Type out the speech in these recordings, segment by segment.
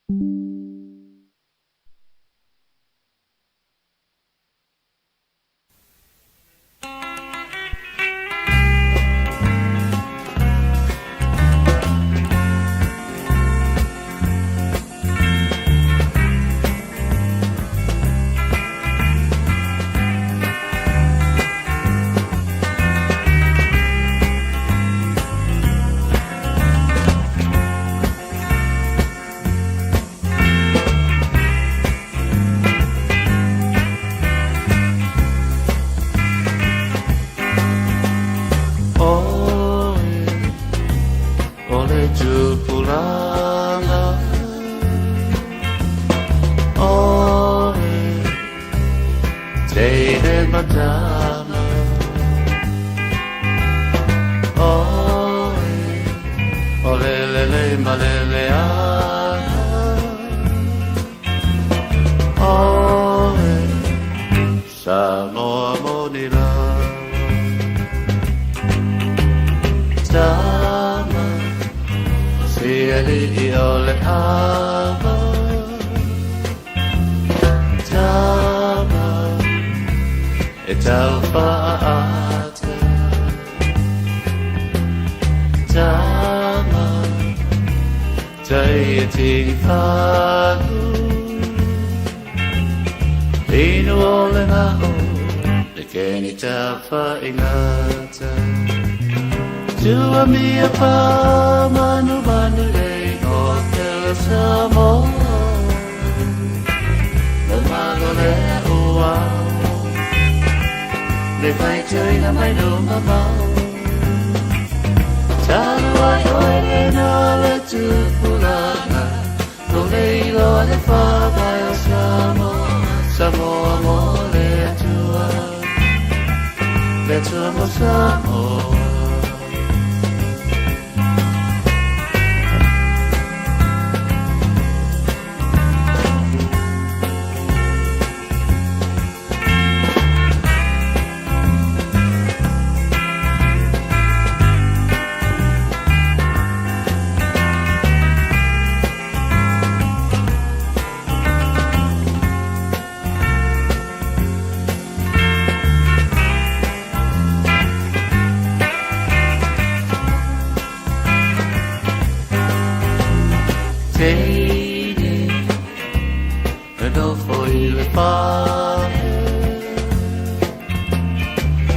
Oe o le tupulaga, oe teine matama, oe o le lele ma le leaga, oe Samoa moni lava. Tama si ali'i o le ava, tama e tau faaata, tama tai e tifagu, inu o le ga'o le keni tafaigata. Tua mia pa manu manu lei o pele Samoa, le malo le uau, le faitioina mai luma mau. Talu ai oe le na le tupulaga, lo le iloa le faavae o Samoa, Samoa mo le Atua, le Atua mo Samoa. Teine e nofo i le fale,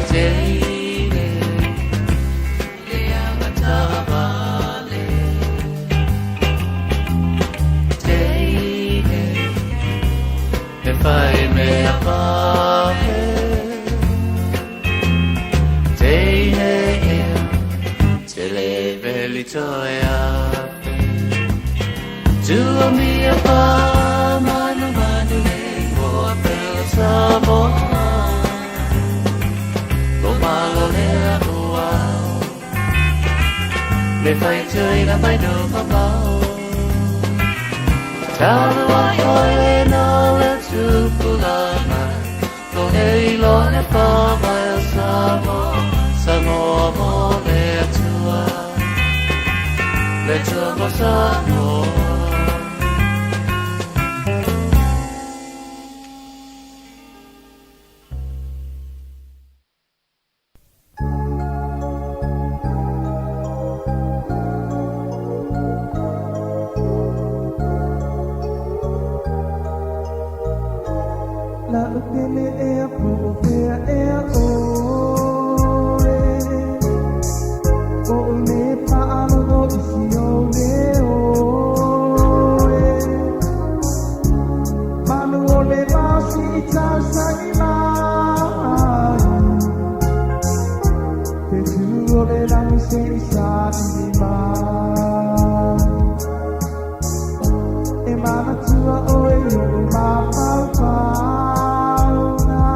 teine le agatavale, teine e fai mea pale, teine ea te le veli toe afe. Tua mia pa manu manu le moa pele Samoa, lo malo le uau, le faitioina mai luma mau. Talu ai oe na le tupulaga, lo le iloa le faavae o Samoa, Samoa mo le Atua, le Atua mo Samoa. La upele ea po o pea ea oe, O o le paalogo isi o le oe, Manu o le masi i tausagi mai, Te tū o le rangi se i sa i mai, E manatua oe o mapau pauna.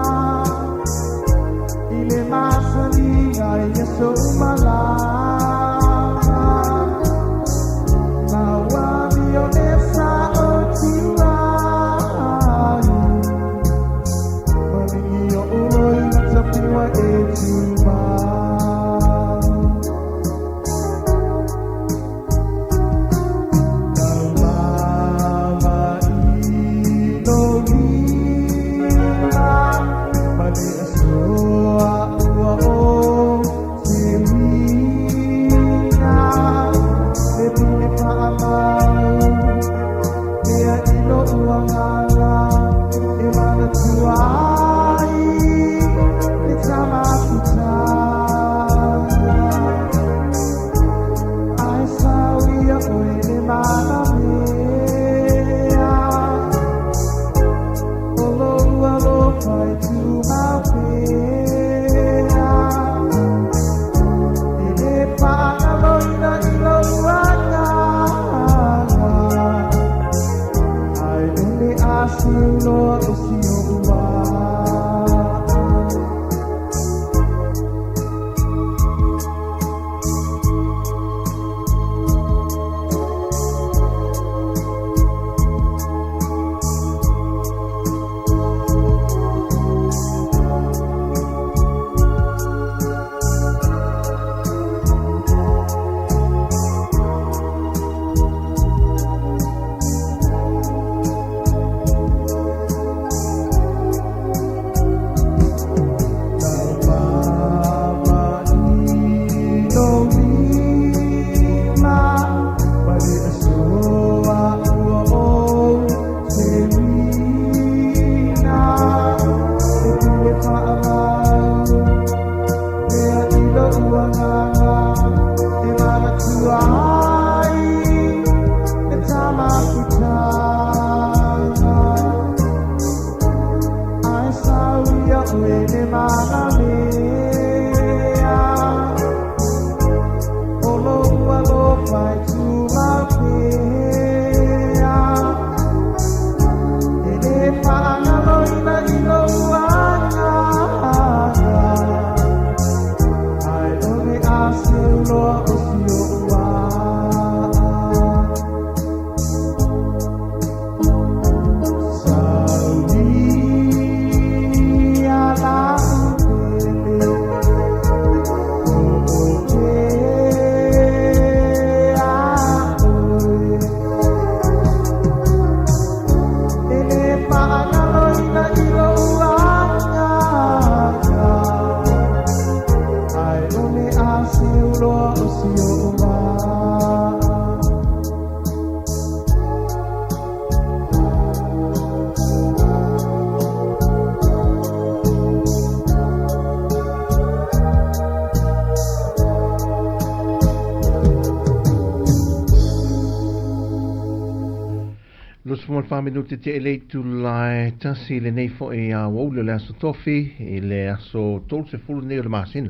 Mafutanga Ai sauia oe le malamea O lou alofa e tumau pea E le faagaloina i lou agaga Ai o le aseu loa o si o'u aa Saulia lau pele Ho'okea oe E le faagaloina i lou agaga Ai o le aseu loa o si o'u maa. 24 minute te elei tulae tasi lenei foi a uauli o le aso tofi i le aso 30 nei o le masina.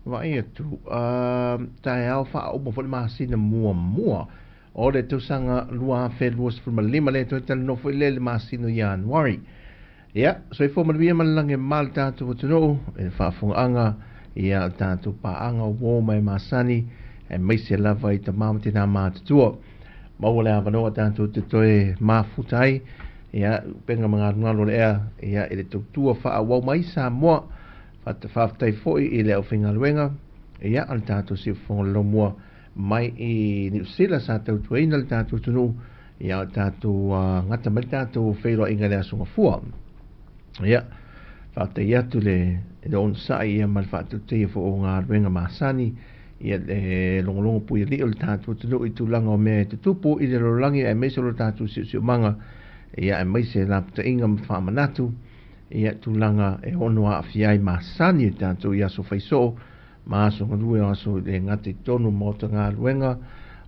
Vaai atu, taeao faauma foi le masina muamua o le tausaga 2025 lea toe talanoa foi lea i le masina o Ianuari. Ia, soifua manuia ma le lagi e mama le tatou atunuu i le faafofogaaga ia o tatou paaga o uo ma e masani aemaise lava i tama ma tinā matutua. Maua le avanoa tatou te toe mafuta ai ia upega ma galugalu o le ea ia i le tautua faaauau mai Samoa. Faafetai foi i le aufaigaluega ia a le tatou siufofoga o le Lomua mai i Niu Sila sa tautuaina le tatou atunuu ia o tatou gata mai le tatou feiloaiga i le Aso Gafua. Ia, faafetai atu le le onosai ia ma le faatautaia foi o galuega masani ia le logologo puialii o le tatou atunuu i tulaga o mea e tutupu i le lalolagi aemaise o lo tatou siosiomaga ia aemaise lapataiga ma faamanatu ia tulaga e ono aafia ai masani e tatou i aso faisoo ma aso galue o aso le gata i totonu o maota galuega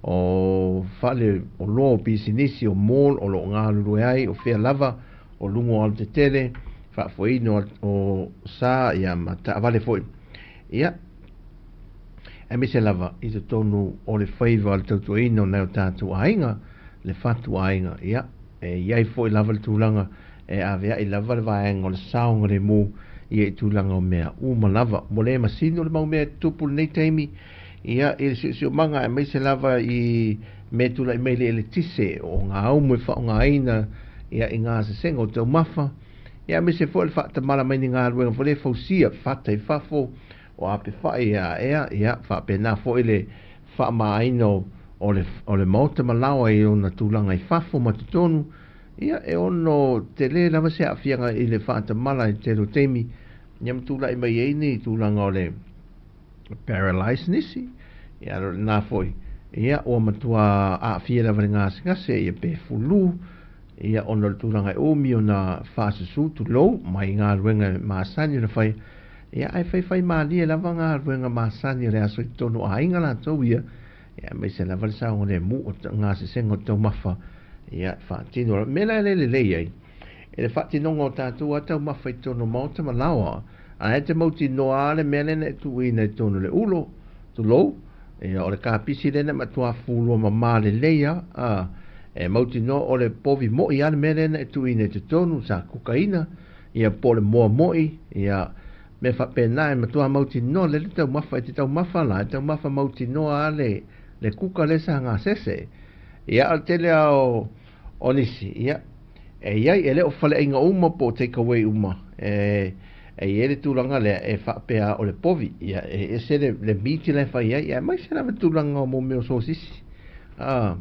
o fale oloa o pisinisi o mall o lo o galulue ai o fea lava o luga o alatetele faafoeina o sa ia ma taavale foi ia aemaise lava i totonu o le faiva o le tautuaina o nai o tatou aiga le fatu aiga ia e i ai foi lava le tulaga e avea'i lava le vaega o le saogalemu ia i tulaga o mea uma lava. Mo le masino le mau mea e tutupu i lenei taimi ia i le siosiomaga aemaise lava i mea e tulai mai i le eletise o gaumu e faaaogaina ia i gasesega o taumafa ia aemaise foi o le faatamala mai ni galuega foi lea e fausia fata i fafo o apefai e aea ia faapena foi le faamāina o le maota ma laoa i ona tulaga i fafo ma totonu. Ia, e ono tele lava se aafiaga i le faatamala i le tele o taimi, ia ma tulai mai ai ni tulaga o le paralyze nisi. Ia, o lena foi, ia, ua matua aafia lava i le gasegase, ia pe fulu, ia, ona o le tulaga e umi ona faasusu, tulou, mai galuega e masani ona fai. Ia, ae faifai malie lava galuega masani o le aso i totonu o aiga latou ia, ia aemaise lava le saogalemu o gasesega o taumafa ia faatino. O le mea la e le lelei ai i le faatinoga o tatou a taumafa i totonu o maota ma laoa, ae te mautinoa lava le mea lea na e tuuina i totonu o le ulo, tulou, ia o le kapisi lea na matua fulua mama lelei lava, a, e mautinoa o le povi mo'i lava le mea lea na e tuuina i totonu, sa kukaina, ia po o le moa mo'i, ia mea faapena e matua mautinoa lelei le taumafa. E te taumafa la, e taumafa mautinoa lava le, le kuka lea sa gasese. Ia, o le tele lava o, o nisi, ia, e i ai, e le o faleaiga uma po o take away uma, e, e i ai le tulaga lea e faapea o le povi, ia, e ese le, le meat la e fai ai, aemaise lava le tulaga o mea o sosisi. Ah,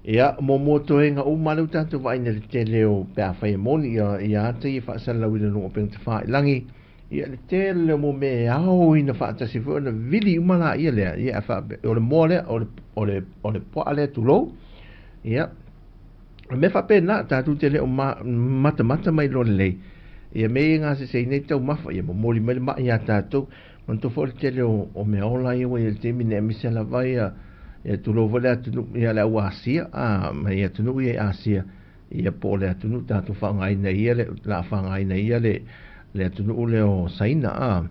ia, muamua toega uma lea ua tatou vaaina i le tele o pe afai e moni ia, ia ata ia e faasalalauina i luga o upega tafailagi, ia le tele o mo mea e aoina faatasi foi ona vili uma laia lea, ia ae faapea, o le moa lea, o le, o le, o le puaa lea tulou, ia, o mea faapena, tatou te le o ma, matamata mai loa lelei, ia mea ia e gaseseina ai taumafa, ia momoli mai le mai iā tatou. Manatua foi le tele o, o meaola ia ua i ai i le taimi nei, aemaise lava ia, Ia tulou foi le atunuu ia le au Asia a ma i atunuu ia i Asia ia po o le atunuu tatou faaaogaina ia le la faaaogaina ia le le atunuu lea o Saina a.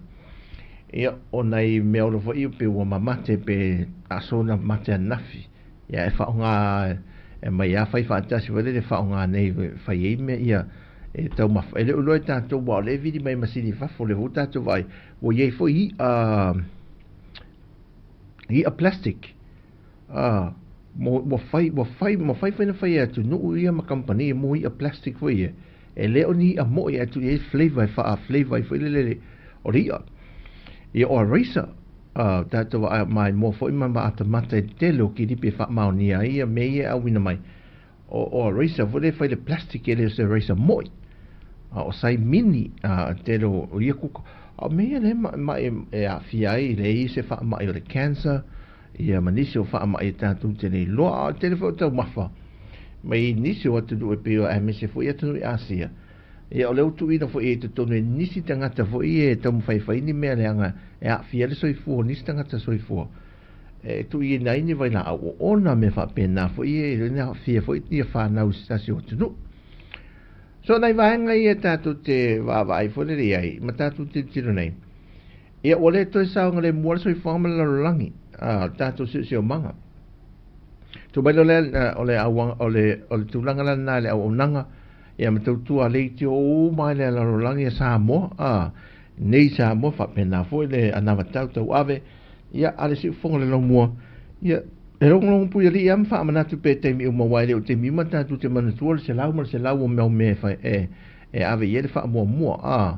Ia o nai mea olo foi pe ua mamate pe aso na mate ananafi ia e faaaoga e mai a fai faatasi foi lele faaaoga nei fai ai mea ia e taumafa. E le o iloa e tatou aua o lea e vili mai masini i fafo lea foi ua tatou vaai ua i ai foi i'a i'a plastic a mo ua fai ua fai mafai foi ona fai e atunuu ia ma kamupani mo i'a plastic foi ia e le o ni i'a mo'i ae tuu i ai flavor e faa flavor ai foi lele o le i'a. Ia o eraser a tatou maimoa foi ma maatamata i le tele o kilipi e faamaonia ai ia mea ia e auina mai. O, o eraser foi lea e fai le plastic e le o se eraser mo'i. A o saimini a tele o, o ia kuka. A o mea ia lea ma, ma e, e aafia ai le i se faamai o le cancer, ia ma nisi o faamai e tatou te le iloa. A o le tele foi o taumafa mai nisi o atunuu e pei o aemaise foi atunuu i Asia. Ia o lea ua tuuina foi i totonu e nisi tagata foi e taumafai e fai ni mea leaga e aafia ai le soifua o nisi tagata soifua. E tuuina ai ni vailaau oona mea faapena foi e aafia foi ia fanau i se tasi o atunuu. So nai vaega ia tatou te vaavaai foi lele i ai ma tatou tilotilo nei. Ia ua le toe saogalemu le soifuaga ma le lalolagi, a, o le tatou siosiomaga. Tuu mai loa lea o le o le o le tulaga la lena i le auaunaga ia ma tautua leitio uma ai le lalolagi a Samoa, a, nei Samoa faapena foi le anavatau tauave, ia a le siufofoga o le laumua, ia e logologo pui alii lava ma faamanatu pea i taimi uma aua e le o taimi uma tatou te manatua le 100 ma le 100 o mau mea e fai e e ave i ai le faamuamua, a.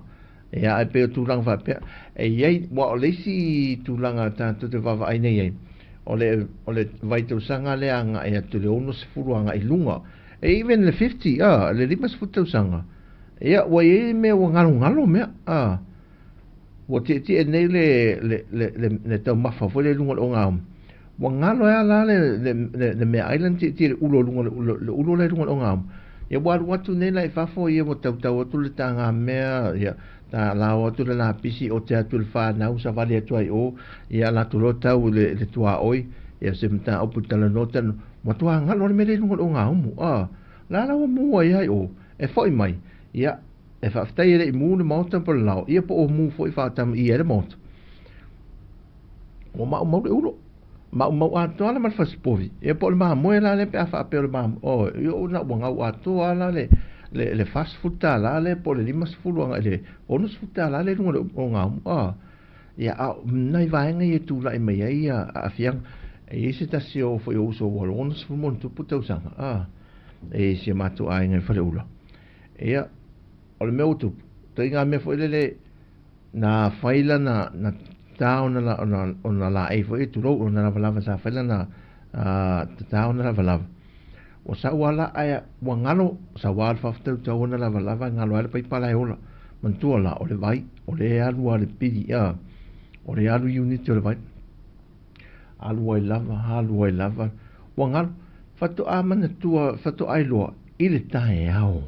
Ia, ae pei o tulaga faapea, e i ai, aua o le isi tulaga tatou te vaavaai nei ai, o le, o le vaitausaga lea agai atu i le 60 agai i luga, e even le 50, a, le 50 tausaga, ia, ua i ai mea ua galogalo mea, a, ua tietie nei le, le, le, le, le taumafa foi lea i luga o le ogaumu, Ua galo ai la le, le, le, le meaai lea na tietie i le ulo i luga o le, le ulo lea i luga o le ogaumu. Ia ua alu atu nei la i fafo, ia ua tautau atu le tagamea, ia ta lao atu le lapisi, ote atu i le fanau, savali atu ai i o, ia ala atu loa tau i le, le tuaoi, ia se mataupu i talanoa, talanoa, matua galo le mea lea i luga o le ogaumu. A, la la ua mu ai ai o, e foi mai, ia, e faafetai e le i mu le maota po o le lao, ia po o mu foi faatamaia ai le maota. Ua maumau le ulo. Maumau atoa la ma le fasipovi. Ia po o le mamoe la lea pe a faapea o le mamoe. Oh, ia ona ua gau atoa la le le le $40 lea po o le 50 agai i le $60 lea i luga o le ogaumu. Ah, ia a o nai vaega ia e tulai mai ai ia aafiaga. E i ai se tasi o foi o uso ua 60+ tausaga, ah, e si o matou aiga i Faleula. Ia, o le mea ua tupu, ituaiga mea foi lele Na fai lana, na tatā ona, ona, ona laei foi, tulou, ona lavalava sa fai lana tatā ona lavalava. Ua sau lava la ae ua galo, sau lava le faafetautau ona lavalava e galo ai le paipa la e ola. Manatua la, o le vai, o lea e alu lava le pili, a, o lea e alu iunite o le vai. Alu ai lava, alu ai lava, ua galo. Faatoa manatua, faatoa iloa i le taeao,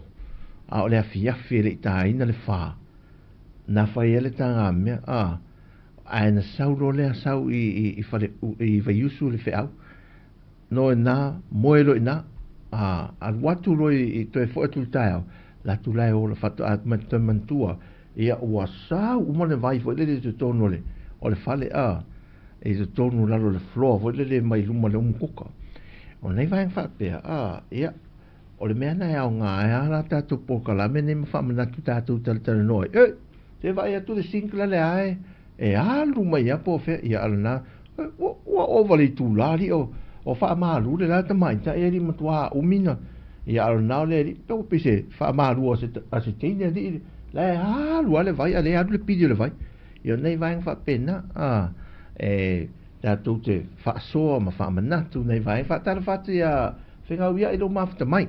a o le afiafi e le i taina le fa. Na fai ai le tagamea, a, ae na sau loa lea sau i, i, i fale, i Vaiusu le feau, no i nā, moe loa i nā, a, alu atu loa i, i toe foi atu i le taeao, la atu la e ola faatoa ma toe manatua, ia ua sau uma le vai foi lele i totonu o le, o le fale, a, i totonu lalo o le floor foi lele mai luma o le umukuka. O nei vaega faapea, a, ia, O le mea lena e aoga ai lava la tatou polokalame nei ma faamanatu tatou talatalanoa ai, Ei! Se vaai atu le sink la lea e, e alu mai lava po o fea, ia a o lena, ua, ua ova le itula alii o, o faamalu le la tamaitai alii matua umi na, ia a o lena o le alii, pe ua pei se faamalu a se, a se teine alii, la e alu lava le vai a o lea e alu le pili o le vai. Ia o nai vaega faapena, a, e tatou te faasoa ma faamanatu nai vaega, faatalofa atu ia Fegauiaʻi lou mafuta mai.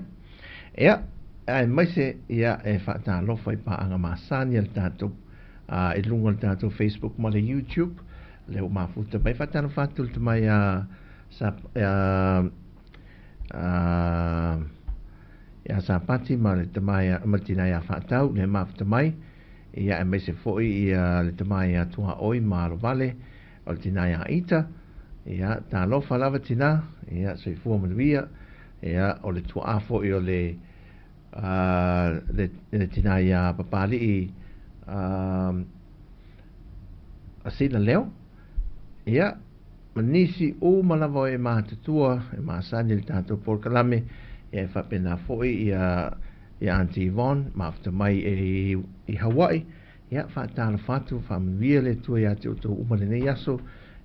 Ea, aemaise ia e faatalofa i paaga masani a le tatou a i luga o le tatou Facebook ma le YouTube. Lea ua mafuta mai. Faatalofa atu le tamai a sa a a ia Sapati ma le tamai ma le tina ia Faatau lea mafuta mai. Ia aemaise foi ia le tamai a Tuaoi ma Alovale o le tina ia Ita. Ia, talofa lava tinā, ia, soifua manuia, ia, o le tuaa foi o le, le, le tinā iā Papali'i, Asina Leo, ia, ma nisi uma lava o e matutua e masani i le tatou polokalame, ia e faapena foi ia, ia Aunty Yvonne, mafuta mai e, i Hawaii, Ia, faatalofa atu, faamanuia le Atua ia te outou uma lenei aso.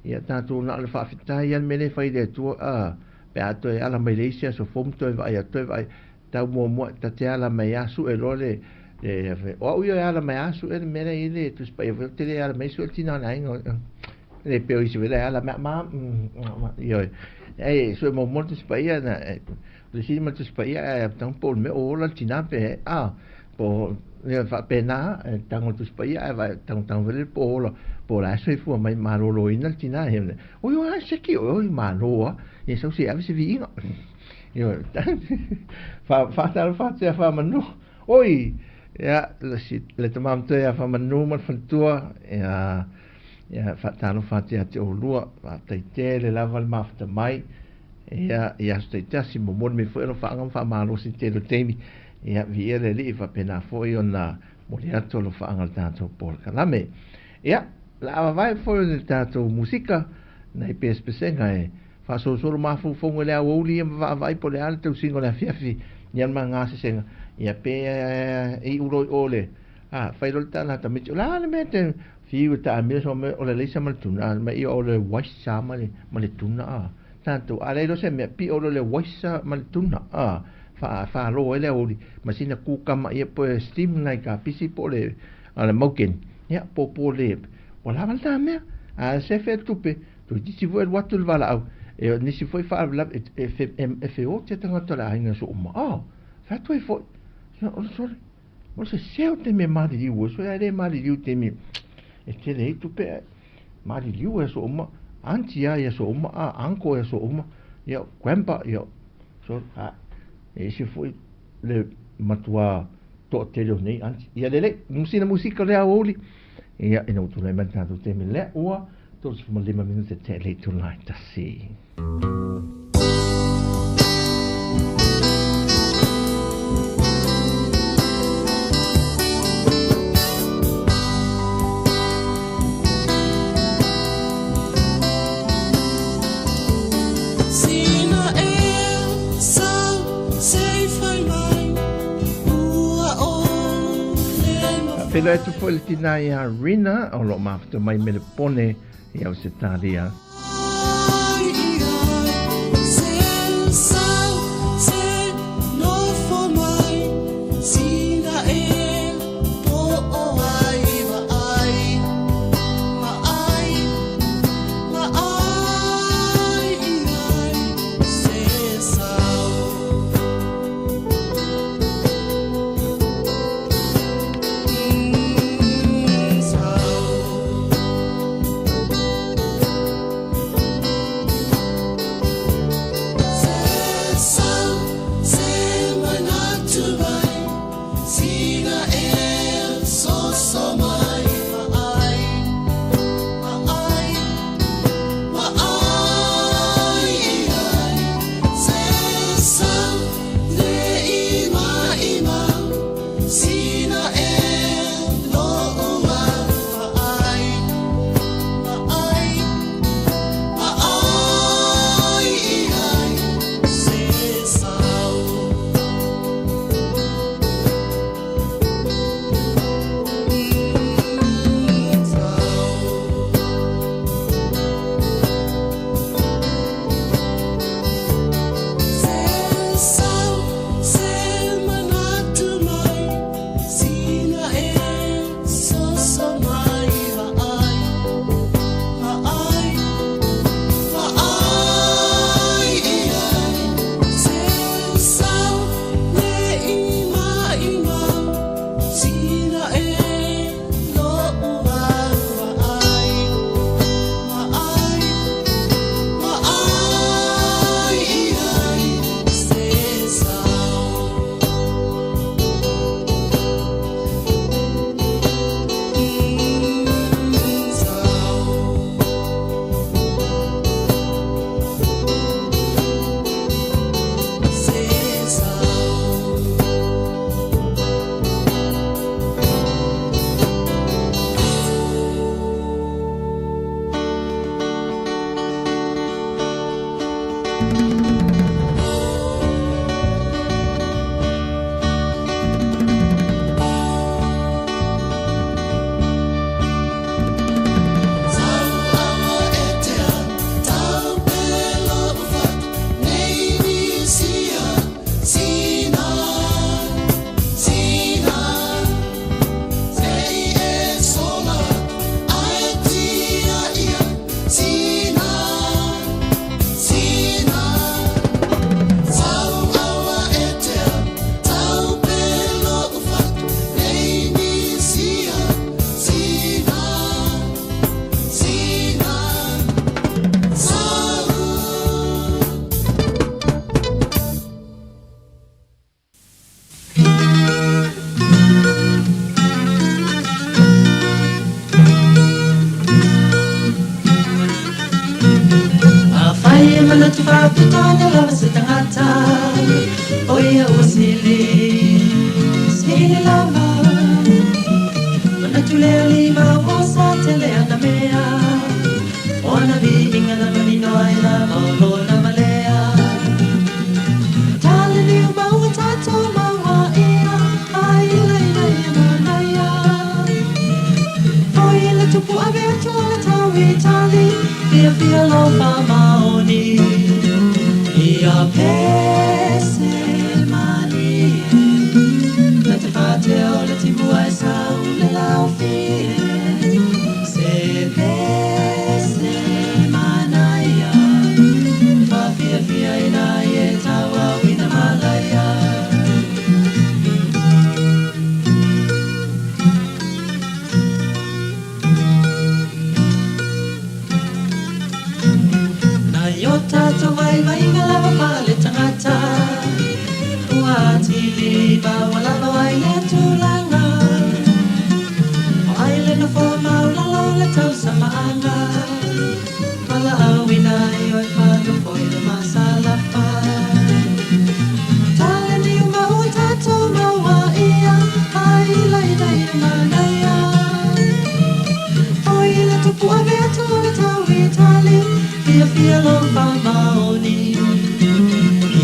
Ia, tatou na o le faafetai lava le mea lea e fai i le Atua, a, pe a toe ala mai le isi aso fou ma toe vaai atu, toe vaai, tau muamua, ta te ala mai lava sue loa le, le, o au ia e ala mai lava sue le mea lea e i ai le Tusi Paia foi, ou te le ala mai sue le tina o le aiga, le pei o isi foi la e ala mai, ma, ioe, e sue muamua le Tusi Paia, na, le sili ma le Tusi Paia, ae tago po o le mea o ola le tina pe, a, po ia faapena e tago le Tusi Paia ae vae tagutagu foi lele po o ola po o la e soifua mai maloloina le tina e oi oi a seki oi oi malo a ia sau se ave se viiga ioe faatalofa atu ia Faamanu oi ia le tama matua ia Faamanu ma le faletua ia ia faatalofa atu ia te oulua faafetai tele lava le mafuta mai ia i aso taitasi momoli mai foi alofaaga ma faamalosi i le tele o taimi Ia, viia le Alii, faapena foi ona momoli atu alofaaga o le tatou polokalame. Ia, la a vavae foi o le tatou musika, nai pesepesega e faasolosolo mafaufauga i le aoauli ia ma vaavaai po o le a le tausiga o le afiafi ia ma gasesega, ia pe e iu loa i o le, a, fai loa le tala a tamaiti, o le a le mea te fiu e taamilo so mea o le alaisa ma le tuna, a mai ia o le uaisa ma le, ma le tuna, a, tatou, a leai loa se mea, pio loa le uaisa ma le tuna, a, faalo ai le aoauli ma sina kukama ia po e steam nai kapisi po o le a le maukeni ia popo le ua lava le ta mea a sefe le tupe toeitiiti foi alu atu le valaau e nisi foi faalavelave e e feote tagata o le aiga so uma a fai atu ai foi o le sole o le sese o taimi e maliliu ai so ae le maliliu i taimi e tele ai tupe ae maliliu e aso uma aunty a i aso uma a uncle i aso uma ia grandpa ia so a E ese foi le matua toatele o nei aunty. Ia lelei, sina musika o le aoauli. Ia, ina ua tulai mai le tatou taimi lea, ua 35 minute te le itula e tasi. Faafeiloai atu foi le tina iā Rina o lo o mafuta mai Melepone i Ausetalia. te whakatana lava se tangata O ia ua sili, sili lava Manatu lea lima ua sa tele ana mea O ana viinga na manino ai lava o lona malea Tale liu maua tātou maua ia Ai ila ina ia manaia Foi le tupu ave atu o le tau Itali Fia fia lo whamaoni Ia pese mani Na te whātea o le timua e sau le lau fie Se pese manaia Whawhia fia ina e tau au ina malaia Na i o tātou vaivainga lava whale tangata Ua atili maua lava ai le tūlanga O ai le nofo maulalo le tausa maanga Pala au ina i oi whanofo i le masalafa Tale ni o maua tātou maua ia Ai ila ina ia manaia Foi le tupu ave atu o le tau Itali Fia fia lo whamaoni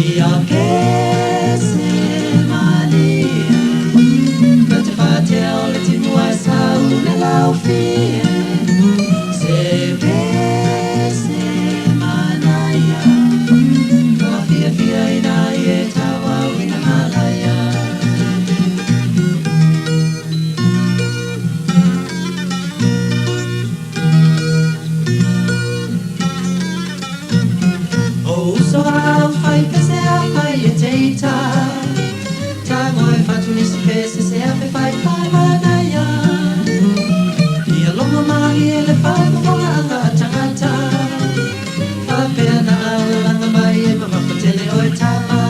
Ia pese mani Na te whātea o le timua e sau le lau fie Se pese manaia Ka fia fia ina i e tau au ina malaia O uso au whai pese a whai e te ita Tā ngoi whatu nisi pese se a fe whai whai manaia Ia longo mahi e le whai mawanga anga a tangata Whapea na aulanga mai e mawapatele o e tama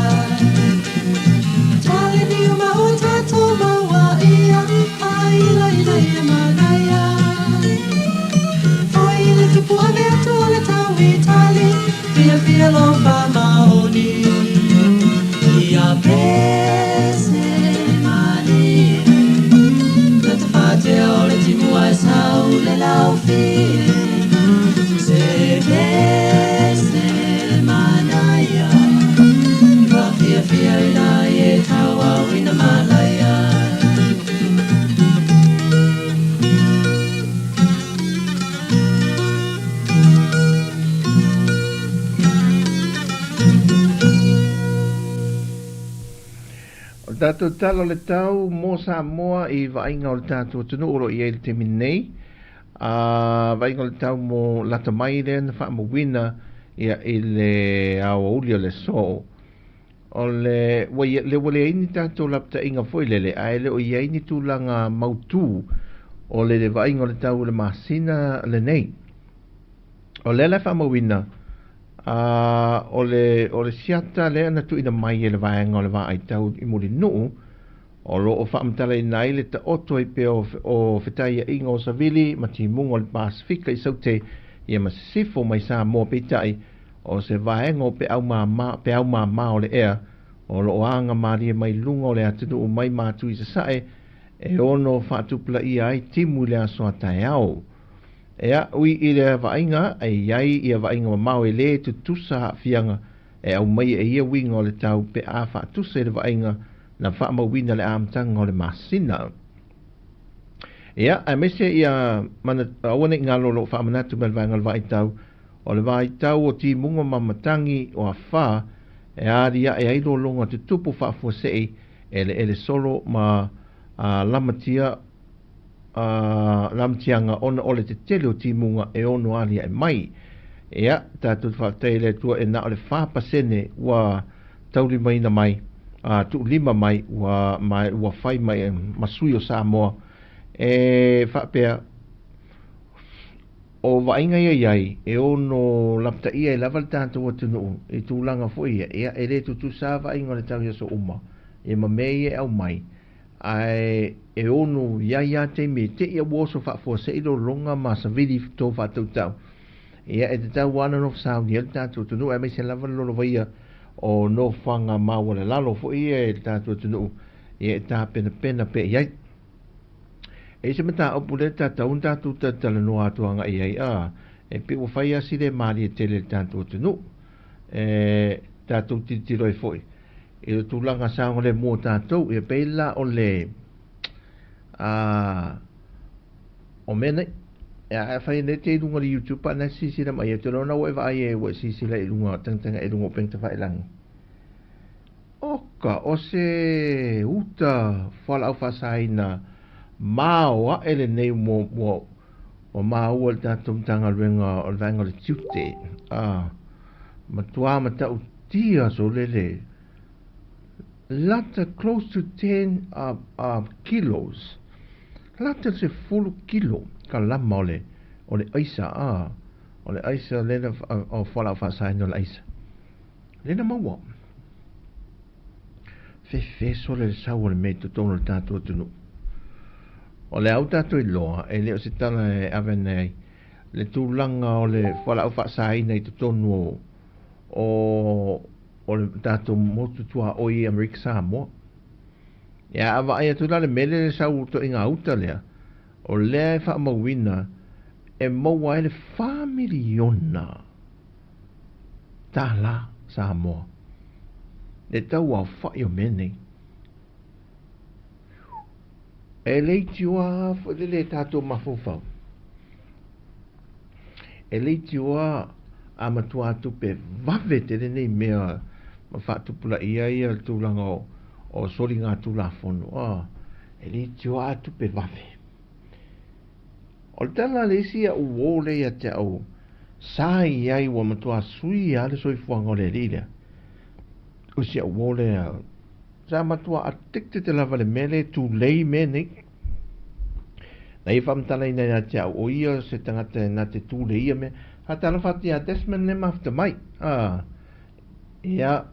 Tale ni o maua tātou maua ia Ai ila ila ia manaia Foi le tupu ave atu o le tau Itali Fia fia lo whamaoni Ia pese mani Na te whātea o le timua e sau le lau fie Se pese manaia Ka fia fia ina i e tau au ina malaia O le tātou tala o le tau mō Samoa i vaaiga o le tātou atunuu o lo o i ai le taimi nei. A vaaiga o le tau mo lata mai lea na faamauina ia i le aoauli o le aso. O le ua ia, le ua leai ni tātou lapataiga foi lele, ae le o i ai ni tulaga mautū o le le vaaiga o le tau o le masina lenei. O lea la e faamauina, a o le o le siata lea na tuuina mai e le vaega o le vaai tau i Mulinuu, o lo o faamatalaina ai le taoto ai pea o, o fetaiaiga o savili ma timuga o le Pasifika i Saute ia ma sisifo mai Samoa peitai o se vaega o peau māmā, peau māmā o le ea o lo o aga malie mai luga o le atunuu mai Matu i Sasae e ono faatupulaia ai timu i le aso a taeao. Ea, ui i le vaaiga, e i ai ia vaaiga mamao e lē tutusa aafiaga e aumaia e ia uiga o le tau pe a faatusa i le vaaiga na faamauina le amataga o le masina. Ia, aemaise ia mana, aua nei galo o lo o faamanatu mai le vaega o le vaaitau, o le vaaitau o timuga ma matagi o afā e aliae ai lologa tutupu faafuasei eleele solo ma a lamatia a lamatiaga ona o le tetele o timuga e ono aliae mai. Ia, tatou te faafetai i le Atua e na o le 4% ua taulimaina mai, a tuulima mai ua ma ua fai mai ma sui o Samoa e faapea o vaaiga ia i ai e ono lapataia ai lava le tatou atunuu i tulaga foi ia, ia e lē tutusa lava vaaiga o le tau i aso uma ia ma mea ia e aumai ae e ono i ai lava taimi e te'i a ua oso faafuasei lologa ma savili tou faatautau. Ia, e tatau lava ona nofo sauni ai le tatou atunuu, aemaise lava le lolovaia o nofoaga maualalalo foi ia i le tatou atunuu, ia e tapenapena pea i ai. E i ai se mataupu lea e tatau ona tatou talatalanoa atu agai i ai, a, e pei ua fai lava si le malie tele i le tatou atunuu. E tatou tilotilo ai foi i le tulaga saogalemu o tatou, ia pei la o le a, o mea nei. E a fai nei te i luga o le YouTube pa na silasila mai ai, ou te iloa na ua e vaai ai ua e silasila i luga, tagatagai i luga o upega tafailagi. Oka, o se uta fualaau faasaina maoae lenei ua, ua, ua maua i le tatou Matagaluega o le Vaega o le Tiute. A, matua matautia solele lata close to 10 kilos. Lata le 10 kilo kalama o le, o le aisa, a, o le aisa lena o fualaau faasaina o le aisa. Lena maua. Fefe sole le sau o le mea i totonu o le tatou atunuu. O le au tatou iloa, e le o se tala e ave nei ai, le tulaga o le fualaau faasaina i totonu o, o, o le tatou motu tuaoi i Amerika Samoa. Ia, a vaai atu la le mea lea le sau toaiga uta lea, o lea e faamauina e maua ai le $4 miliona Samoa. Le tau aofai o mea nei. E leitioa foi le le tatou mafaufau. E leitioa a matua tupe vave tele nei mea ma faatupulaia ia le tulaga o, o soligatulafono. Ah, e leitioa a tupe vave. O le tala a le isi a'u uō lea ia te a'u sa i ai ua matua sui lava le soifuaga o le alii lea. O si a'u uō lea sa matua addicted lava i le mea lea e tulei mea nei. Na ia faamatalaina ia te a'u o ia se tagata na te tuleia mea. Faatalofa atu ia Desmond le mafuta mai. Ah, ia.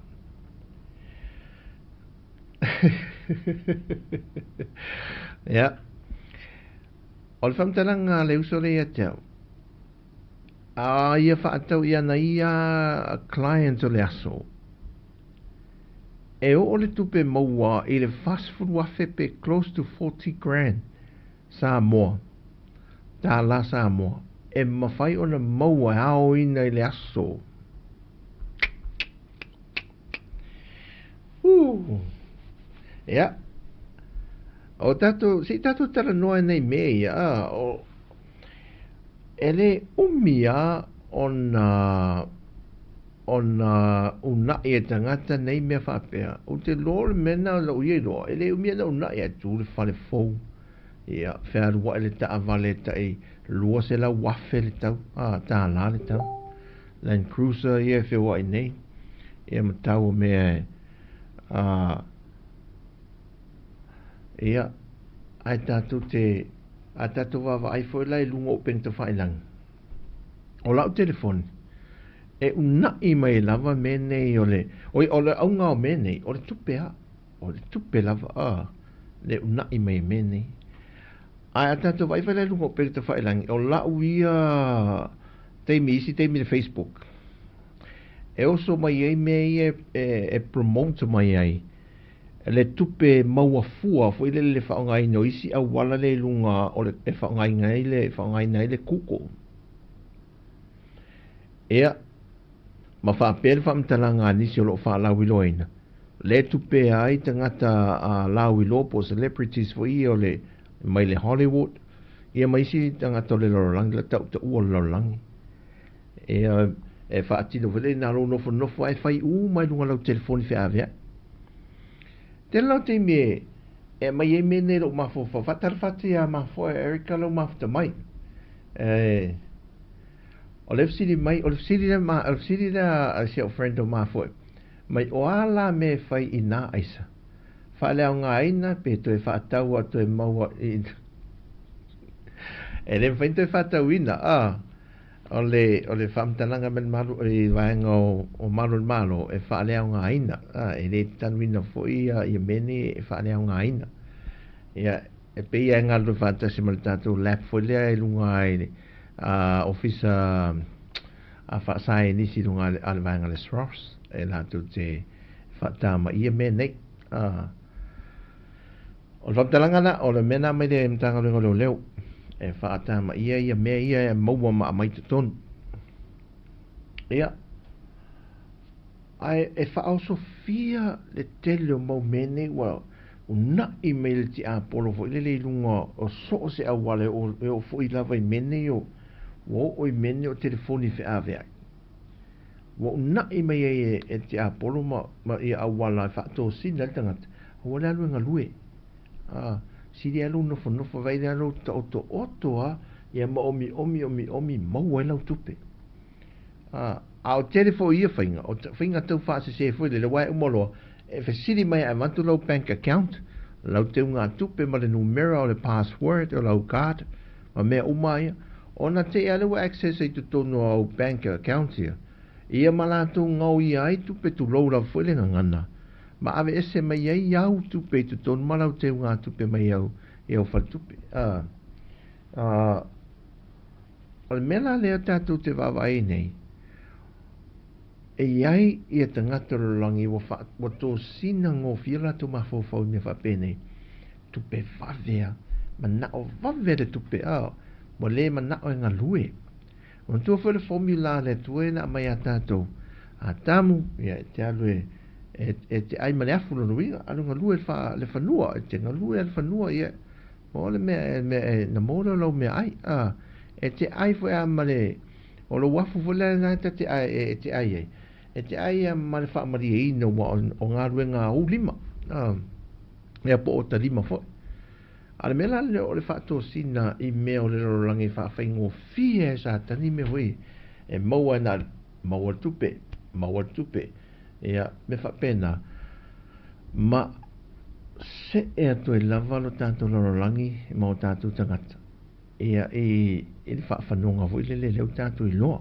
Ia. O le faamatalaga a le uso lea ia te au, a ia faatau i ana ia clients o le aso, e oo le tupe maua i le 40,000 pe close to 40 grand Samoa, tālā Samoa, e mafai ona maua e aoina i le aso. Uu. Ia. O tatou, se i tatou talanoa i nei mea ia, a, o, e le umi a ona ona unaʻi e tagata nei mea faapea. Ou te iloa o le mea lena o lou ia iloa, e le umi ona unaʻi ae tu le fale fou. Ia, fealuaʻi le taavale tai 200,000 le tau, a, tālā le tau. Land Cruiser ia e feoaʻi nei, ia ma tau o mea e, a, ia, ae tatou te, a tatou vaavaai foi la i luga o upega tafailagi. O lau telefoni, e unaʻi mai lava mea nei o le, oi, o le auga o mea nei, o le tupe a, o le tupe lava, a, le unaʻi mai e mea nei. Ae a tatou vaai foi la i luga o upega tafailagi, o lau ia taimi, isi taimi i le Facebook, e oso mai ai mea ia e, e promote mai ai le tupe maua fua foi lele le faaaogaina o isi auala lea i luga o le e faaaogaina ai le faaaogaina ai le Google. Ia, ma faapea le faamatalaga a nisi o lo o faalauiloaina, lea e tupea ai tagata a lauiloa po o celebrities foi ia o le mai le Hollywood, ia ma isi tagata o le lalolagi, la tautaua o le lalolagi. Ia, e faatino foi lea na lou nofonofo ae fai uma i luga o lau telefoni feaveai. Tele lau taimi e e aumai ai mea nei i lou mafaufau. Faatalofa atu ia mafoe Erica lou mafuta mai. E, o le fesili mai, o le fesili lea, o le fesili lea a si au friend o mafoe, mai o a la mea e fai i nā aisa? Faaleaogaina pe toe faatau a toe maua i E le mafai ona toe faatauina, a o le, o le faamatalaga mai le malu, i vaega o, o malu o le Malo e faaleaogaina, a e le tanuina foi ia, ia mea nei e faaleaogaina. Ia, e pei e galulue faatasi ma le tatou lab foi lea i luga i le ofisa Faasaenisi i luga a le vaega a le SROS e latou te faatamaia mea nei. O le faamatalaga la, o le mea lena mai le Matagaluega o Leoleo e faatamaia ia mea ia e maua ma aumai i totonu. Ia, ae e faaosofia le tele o mau mea nei ua una'i mai le tiapolo foi lele i luga o so o se auala e oo foi lava i mea nei o ua oo i mea nei o telefoni feaveai. Ua una'i mai ai e le tiapolo ma ia auala e faatosina ai le tagata, aua le alu e galue. Sili ai lou nofonofo vaai lea lou taotooto lava ia ma omiomi omiomi maua ai lau tupe. A o tele foi ia faiga, o faiga tau faasese foi lele, aua e uma loa, e fesili mai e avatu lau bank account, lau teugatupe ma le numera o le password o lau card, ma mea uma ia, ona te i lea ua access ai totonu o au bank account ia, ia ma latou gaoia ai tupe tulou lava foi le gagana, ma aveese mai ai au tupe i totonu ma lau teugatupe mai au i au faletupe. O le mea la lea tatou te vaavaai nei, e i ai ia tagata o le lalolagi ua tosina gofie latou mafaufau i mea faapenei, tupe vave a, manao vave le tupe a, ua le manao e galue. Manatua foi le formula a le Atua na aumai ia tatou, Atamu, ia e te alu e te ai ma le afu lona uiga, alu galue le fanua, e te galue le fanua, ia, o le mea, mea na maua lea o lau meaai, e te ai foi a ma le, o lou afu foi lea na e te ai, e te ai ai, e te ai a ma le faamalieina ua o galuega a ou lima, ia po o ta lima foi. A le mea la lea o le faatosina i mea o le lalolagi e faafaigofie e Satani mea foi e maua e na maua le tupe, maua le tupe, ia mea faapena, ma see atu ai lava lo tatou lalolagi ma o tatou tagata, ia i le faafanoga foi lele lea ua tatou iloa.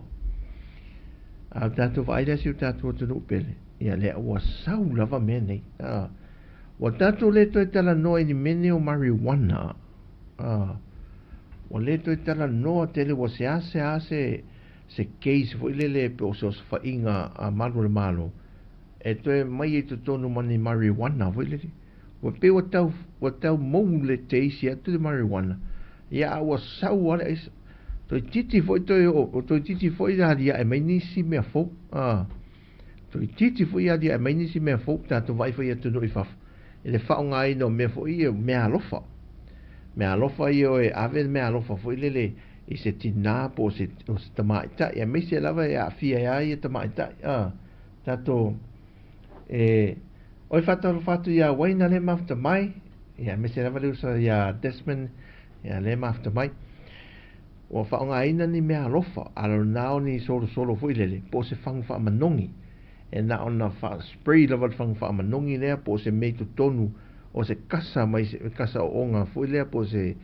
A o tatou vaai lea si o tatou atunuu pele, ia lea ua sau lava mea nei. Ua tatou le toe talanoa i ni mea nei o marijuana. Ua le toe talanoa tele ua seasea se case foi lele pe o se osofaiga a malu o le Malo e toe mai ai totonu ma ni marijuana foi lele. Ua pei ua tau mou le teisi atu le marijuana, ia a ua sau lava le aisa. Toeitiiti foi toe oo, toeitiiti foi aliae mai nisi mea fou. Toeitiiti foi aliae mai nisi mea fou, tatou vaai foi i atunuu i fafo, i le faaaogaina o mea foi ia, mea alofa. Mea alofa ia o e ave le mea alofa foi lele i se tinā po o se tamaitai, aemaise lava e aafia ai ia tamaitai. Tatou e oi faatalofa atu ia Wayne le mafuta mai, ia aemaise lava le uso ia Desmond ia le mafuta mai. Ua faaaogaina ni mea alofa, a o lena o ni solosolo foi lele, po o se fagu faamanogi, e na ona faa-spray lava le fagu faamanogi lea, po o se mea i totonu o se kasa mai se kasa ooga foi lea, po o se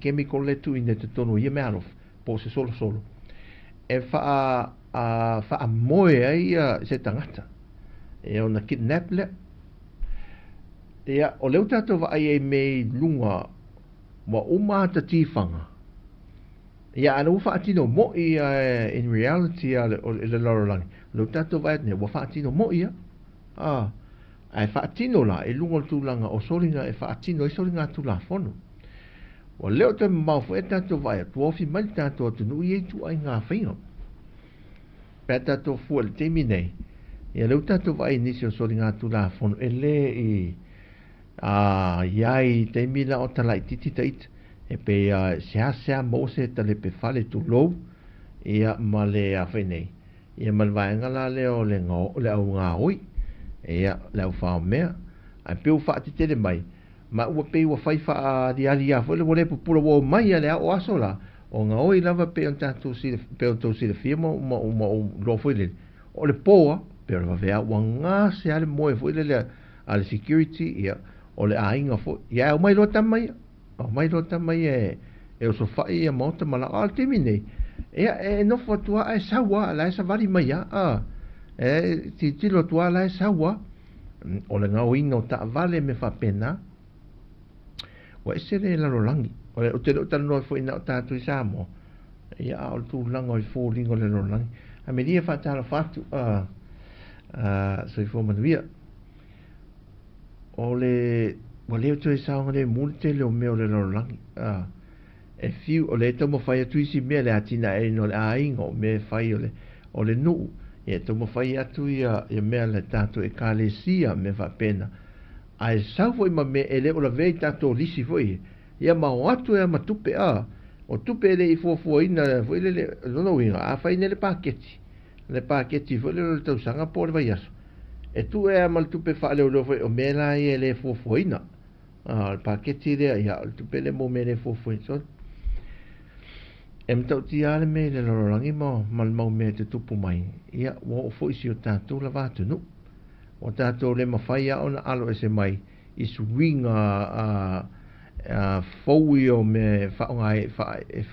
chemical lea tuuina i totonu o ia mea alofa, po o se solosolo, e faamoe ai ia se tagata, e ona kidnap lea. Ia, o lea ua tatou vaai ai mea i luga, ua uma ata tifaga, ia a lea ua faatino moi ia in reality a le lalolagi, o lea ua tatou vaai atu nei, ua faatino moi ia. Ae faatino la i luga o le tulaga o soliga e faatino ai soliga tulafono. Ua le o toe mamao foi e tatou vaai atu, ua ofi mai le tatou atunuu i ia ituaiga faiga. Pe a tatou fua i le taimi nei, ia lea ua tatou vaai i nisi o soliga tulafono e le i iai taimi la o talaititi taita, e pei seasea maua se talepe fale tulou, ia ma le afai nei, ia ma le vaega la lea o le au gaoi, ia le au faomea, ae pei ua faatetele mai, ma ua pei ua fai faaliali a foi le ua le pupula ua omai a le ao aso la, o gaoi lava pei ona tatou pei ona tou silafia ma iloa foi lele, o le poa, pei o le vavea ua gase a le moe foi lele a le security, ia, o le aiga foi, ia aumai loa tama ia, aumai loa tama ia e osofai ia maota ma lao, a o le taimi nei, ia e nofo atu lava ae sau lava, la e savali mai lava, e tilotilo atu lava la e sau lava, o le gaoiga o taavale me faapena, ua ese le lalolagi. O te le o talanoa foi na o tatou i Samoa, ia a o le tulaga o i foliga o le lalolagi. Amelia faatalofa atu, a, a, soifua manuia. O le, ua le toe saogalemu le tele o mea o le lalolagi, a, e fiu, o lea e taumafai atu isi mea le atinaeina o le aiga, o mea e fai o le, o le nuu, ia e taumafai atu ia, ia mea a le tatou ekalesia, mea faapena. Ae sau foi ma mea e le o lavea i tatou lisi foi, ia ma o atu ai lava ma tupe, a, o tupe e le i fuafuaina foi lele, o lona uiga, a fai nei le paketi, le paketi foi lele o le tausaga po o le vaiaso, e tuu ea ma le tupe faaleoleo foi, o mea la ia e le fuafuaina. A, o le paketi lea, ia, o le tupe lea mo mea e le fuafuaina. So, e matautia lava le mea i le lalolagi ma, ma le mau mea e tutupu mai, ia, ua oo foi i si o tatou lava atunuu. Ua tatou le mafai lava ona alo ese mai i suiga a, fou ia o mea e faaaoga ai, e,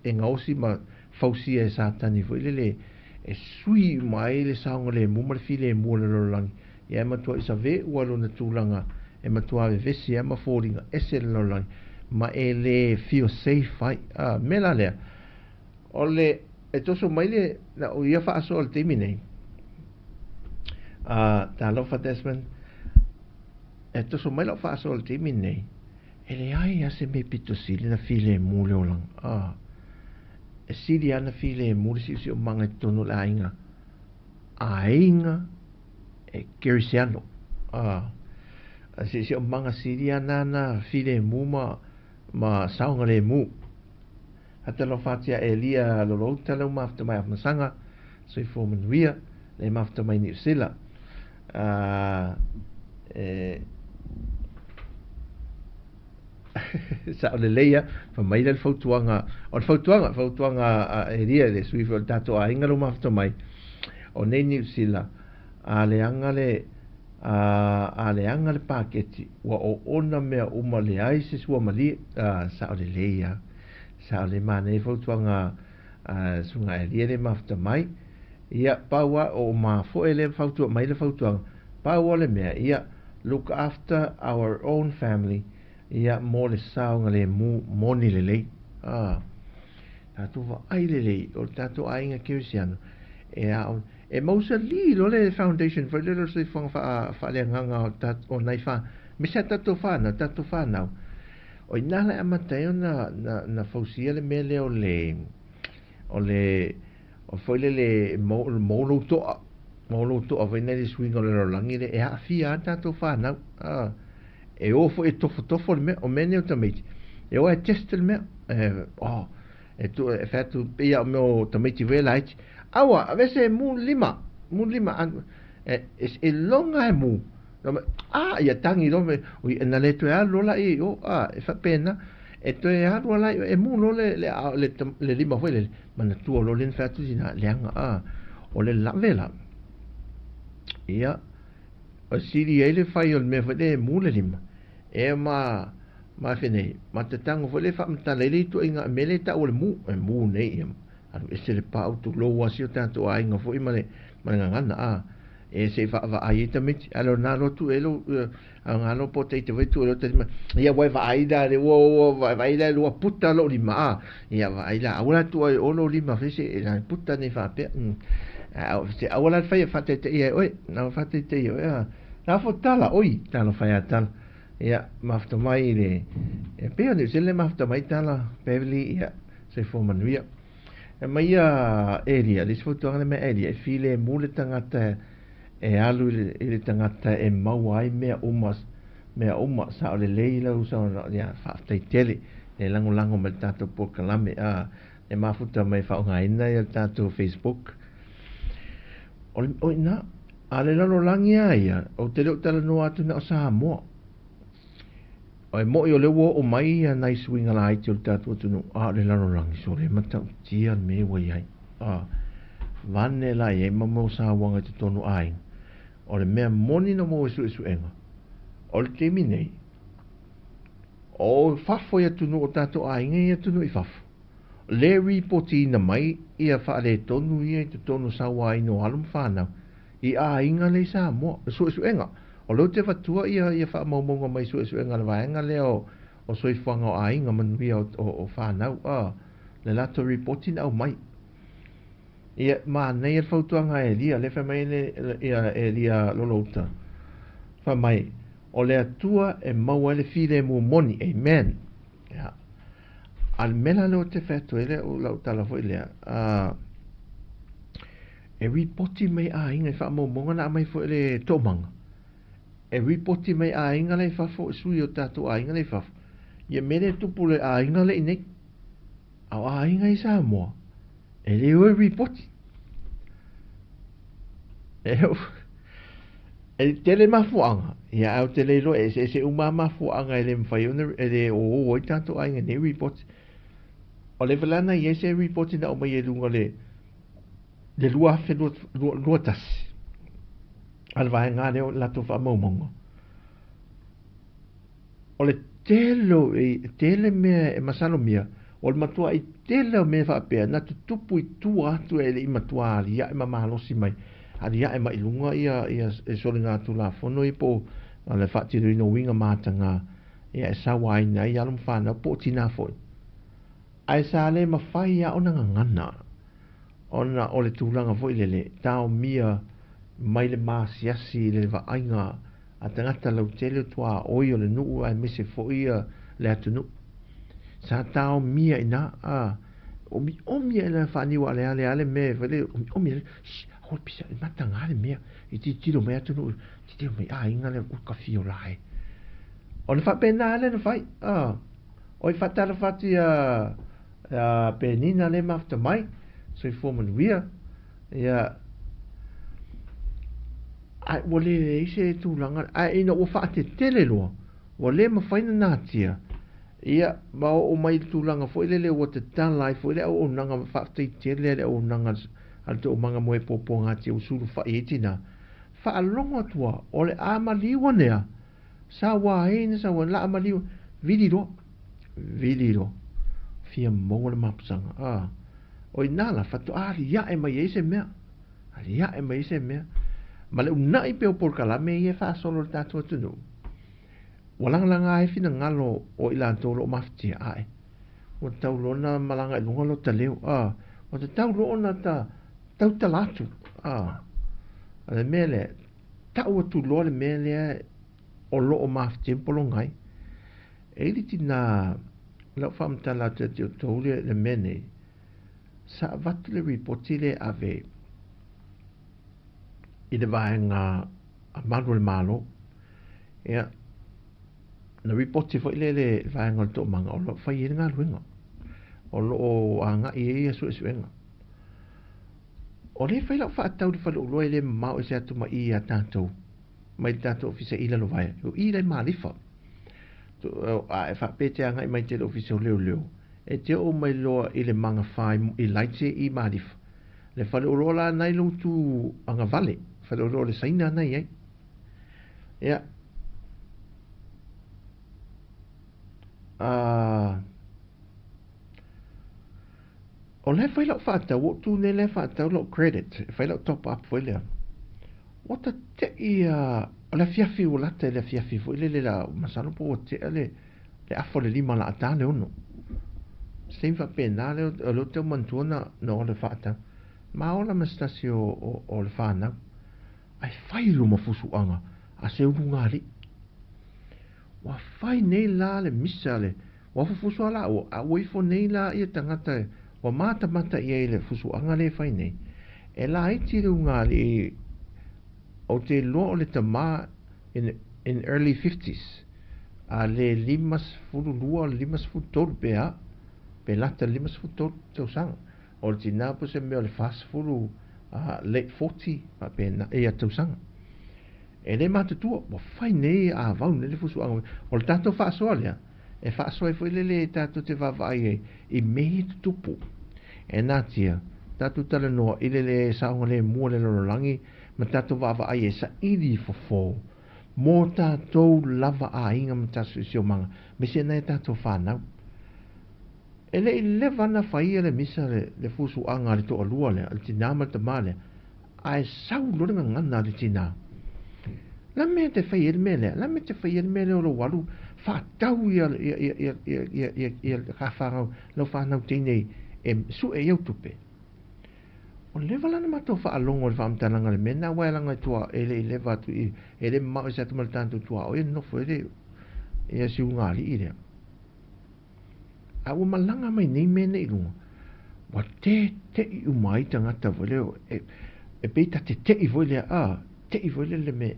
e gaosi ma fausia e Satani foi lele e sui uma ai le saogalemu ma le filemu o le lalolagi, ia e matuai saveua lona tulaga e matua vevesi ai ma foliga ese le lalolagi ma e le feel safe ai. A mea la lea, o le e toso mai le na o ia faasoa i le taimi nei, a talofa Desmond, e toso mai lau faasoa i le taimi nei, E leai lava se mea pito sili ona filemu le olaga. A, e sili lava ona filemu le siosiomaga i totonu o le aiga, aiga e kerisiano. A, a siosiomaga sili lava na na filemu ma, ma saogalemu. Hatalofa atu ia Elia Lolouta leu mafuta mai Afamasaga, soifua manuia, le mafuta mai Niu Sila. A, e, sao lelei a, fa mai le fautuaga, o le fautuaga, fautuaga a Elia le sui foi o le tatou aiga leu mafuta mai, o nei Niu Sila, a leaga le, a, a leaga le paketi, ua oona mea uma leai se suamalie, a, sao lelei a. Sao le manaia fautuaga a Susuga Elia le mafuta mai. Ia, pau a, o mafoe le fautua mai le fautuaga, pau o le mea, ia, look after our own family, ia, mo le saogalemu moni lelei. A, tatou vaai lelei, o le tatou aiga kerisiano, e a, e mausali loa le foundation foi lele o le soifuaga faa, faaleagaga o, ta, o nai wha, me se tatou whanau, tatou whanau. O i ina la e amata ai ona na, na fausia le mea lea o le, o le, o foi lele mou, mou lou toa, mou lou toa foi nei le suiga o le lalolagi lea, e aafia lava tatou fanau. A, e o foi e tofotofo le mea, o mea nei o tamaiti, e o e test le mea, e, oh, e tu, e fai atu, pei lava o mea o tamaiti foi e laiti, aua, aveese e mu lima, mu lima, e, e, e loga e mu, A, ia tangi loa me, ui, na le toe alu loa la i o, a, e faapena, e toe alu la i o, e mu loa le, le, le, le lima foi lele, manatua loa lea na fai atu sina leaga, a, o le lave la, ia, o sili ai le fai o le mea foi lea e mu le lima, e ma, ma fenei, ma te tango foi lea faamatala ai le ituaiga mea lea e tau o le mu, e mu nei, ia, alu ese le pau tulou a si o tatou aiga foi ma le, ma le gagana, a, E se i vaavaai ai tamaiti, a le o nā loa tu e lo, a o ngā loa po te i te vai tu e lo te lima, ia wai vaai la le ua ua vaai la lua puta lo lima a, ia vaai la aua la tu ai o lo lima fe se la puta nei faapea, a se aua la whai whataite ia oe, na whataite ia oe, a, la fo tala, oi, tala whai a tala, ia, mafuta mai le, e pea ni se le mafuta mai tala, Beverly, ia, se fo manuia. E mai a Elia, le isi fautuaga lea mai Elia, e filemu le tagata e alu i le, i le tagata e maua ai mea uma, mea uma, sao lelei lau saunoaga, ia, faafetai tele, le lagolago mai le tatou polokalame, a, le mafuta mai e faaaogaina ia le tatou Facebook. O le, o i ina, a le lalolagi lava ia, ou te le o talanoa atu na o Samoa. E moʻi o lea ua oo mai ia nai suiga laiti o le tatou atunuu, a o le lalolagi sole e matautia le mea ua i ai. A, vane la i ai ma mau sauaga i totonu o aiga. O le mea moni na maua i suesuega, o le taimi nei, o fafo i atunuu o tatou aiga i atunuu i fafo, le ripotiina mai ia faaletonu ia i totonu o sauaina o alo ma fanau, i aiga lea i Samoa, o suesuega. O lea ou te avatua ia, ia faamaumauga mai suesuega a le vaega lea o, o soifuaga o aiga manuia o, o, o fanau, a, le latou ripoti na aumai. Ia, manaia le fautuaga a Elia, lea fai mai le, ia Elia Lolouta. Fai mai, o le Atua e maua ai le filemu moni. Amen. Ia. A le mea la lea ou te fai atu ai lea, o lau tala foi lea, e ripoti mai aiga i faamaumauga na aumai foi e le Toomaga. E ripoti mai aiga la i fafo, sui o tatou aiga la i fafo, ia mea lea e tupu i le aiga lea i inei. A o aiga i Samoa, e le o e ripoti. E, e tele mafuaaga, ia ae ou te le iloa e eseese uma lava mafuaaga e le mafai ona, e le o ai tatou aiga i nei ripoti. O le la na i ai se ripoti na aumai i luga o le le 2021 a le vaega lea o latou faamaumauga. O le tele o, e tele mea e masalomia, o le matuai tele o mea faapea na tutupu i tua atu e le i matua aliae ma malosi mai, aliae mai i luga ia, ia e soligatulafono ia po o le faatinoina o uiga mataga ia e sauaina ai alo ma fanau po o tinā foi. Ae sa le mafai lava ona gagana ona o le tulaga foi lele, taomia mai le maasiasi i le vaaiga a tagata lautele o tuaoi o le nuu aemaise foi le atunuu. Sa taomia i ina, a omiomi ae la faaniu aleale lava le mea e fai le omiomi ae, shh, aua le pisa, e mataga le mea, i tilotilo mai atunuu, tilotilo mai aiga lea, ui ka fio la e. Ona faapena lea na fai, a, oi faatalofa atu ia Penina lea e mafuta mai, soifua manuia, ia, ae ua le leai se tulaga, ae ina ua faatetele loa, ua le mafai ona natia, ia, ma oo mai i le tulaga foi lele ua tatala ai foi le auaunaga faafetai tele a le auaunaga a le Toomaga mo e puapuagatia ua sulufai ai tinā. Faalogo atu lava, o le a maliu ane lava, sauaina, sauaina, la a maliu, vili loa, vili loa, fia maua le mapusaga. A, o i ina la, faatoa aliae mai ai se mea, aliae mai ai se mea. Ma le uunai pea o polokalame ia e faasolo i le tatou atunuu, ua lagalaga ai finagalo o i latou o lo o mafatia ae. Ua tatau loa ona malaga i luga lota leo, a, ua tatau loa ona ta tautala atu, a, o le mea lea, tau atu loa le mea lea o lo o mafatia ma pologa ai. E i ai le tinā, lau faamatala atu ia te outou le, le mea nei, sa avatu le ripoti lea e ave i le vaega a malu o le Malo. Ia, na ripoti foi lea i le vaega o le Toomaga o lo o fai ai le galuega, o lo o agai ai ia suesuega. O lea e fai lau faatau i le faleoloa e le mamao ese atu ma i ia tatou, mai le tatou ofisa i Lalovaea, o i la i Malifa. A e faapea e te agai mai te le ofisa o leoleo, e te oo mai loa i le magafa i Laite i Malifa. Le faleoloa la na i lou tu agavale, faleoloa o le Saina na i ai. Ia, o la e fai lau faatau, ua ou tu nei la e faatau lau credit, e fai lau top up foi lea. Ua tate'i o le afiafi ua lata i le afiafi foi lele la, masalo po ua tea le, le afa o le 5 o le a ta le 6. Se taimi faapena lea o lea ou te tau manatua na, na o le faatau. Ma ola ma se tasi o, o, o le fanau. Ae fai luma fusuaga a se ulugalii. Ua fai nei la le misa le, ua fufusu a laua, a ua ifo nei la ia tagata ua matamata i ai i le fusuaga lea e fai nei. E laiti le ulugalii, ou te iloa o le tama in, in early fifties, a le 52, 53 pe a, pe lata i le 53 tausaga. O le tinā po o se mea o le 40, late 40, faapena, ia tausaga. E le matutua, ua fai nei a vau nei le fusuaga. O le tatou faasoa lea, e faasoa ai foi lele tatou te vaavaai ai i mea ia e tutupu. E natia, tatou talanoa i le le saogalemu o le lalolagi ma tatou vaavaai e saili fofo mo tatou lava aiga ma tatou siosiomaga, aemaise nai a tatou fanau. E le i leva ona faia le misa le fusuaga a le toalua lea, le tinā ma le tamā lea, ae sau loa le gagana a le tinā. La mea te fai ai le mea lea? La mea te fai ai le mea lea o lou alu faatau ia ia ia ia ia ia ia ia ka whanau, lau whanau teine e sue i au tupe. Ua leva la ona matou faalogo i le faamatalaga o le mea lena aua e laga i tua e le i leva atu i e le mamao ese atu ma le tatou tuaoi e nonofo ai le ia si ulugalii lea. A ua malaga mai nei mea nei i luga, ua tete'i uma ai tagata foi lea e, e pei ta tete'i foi lea, a, te'i foi lea le mea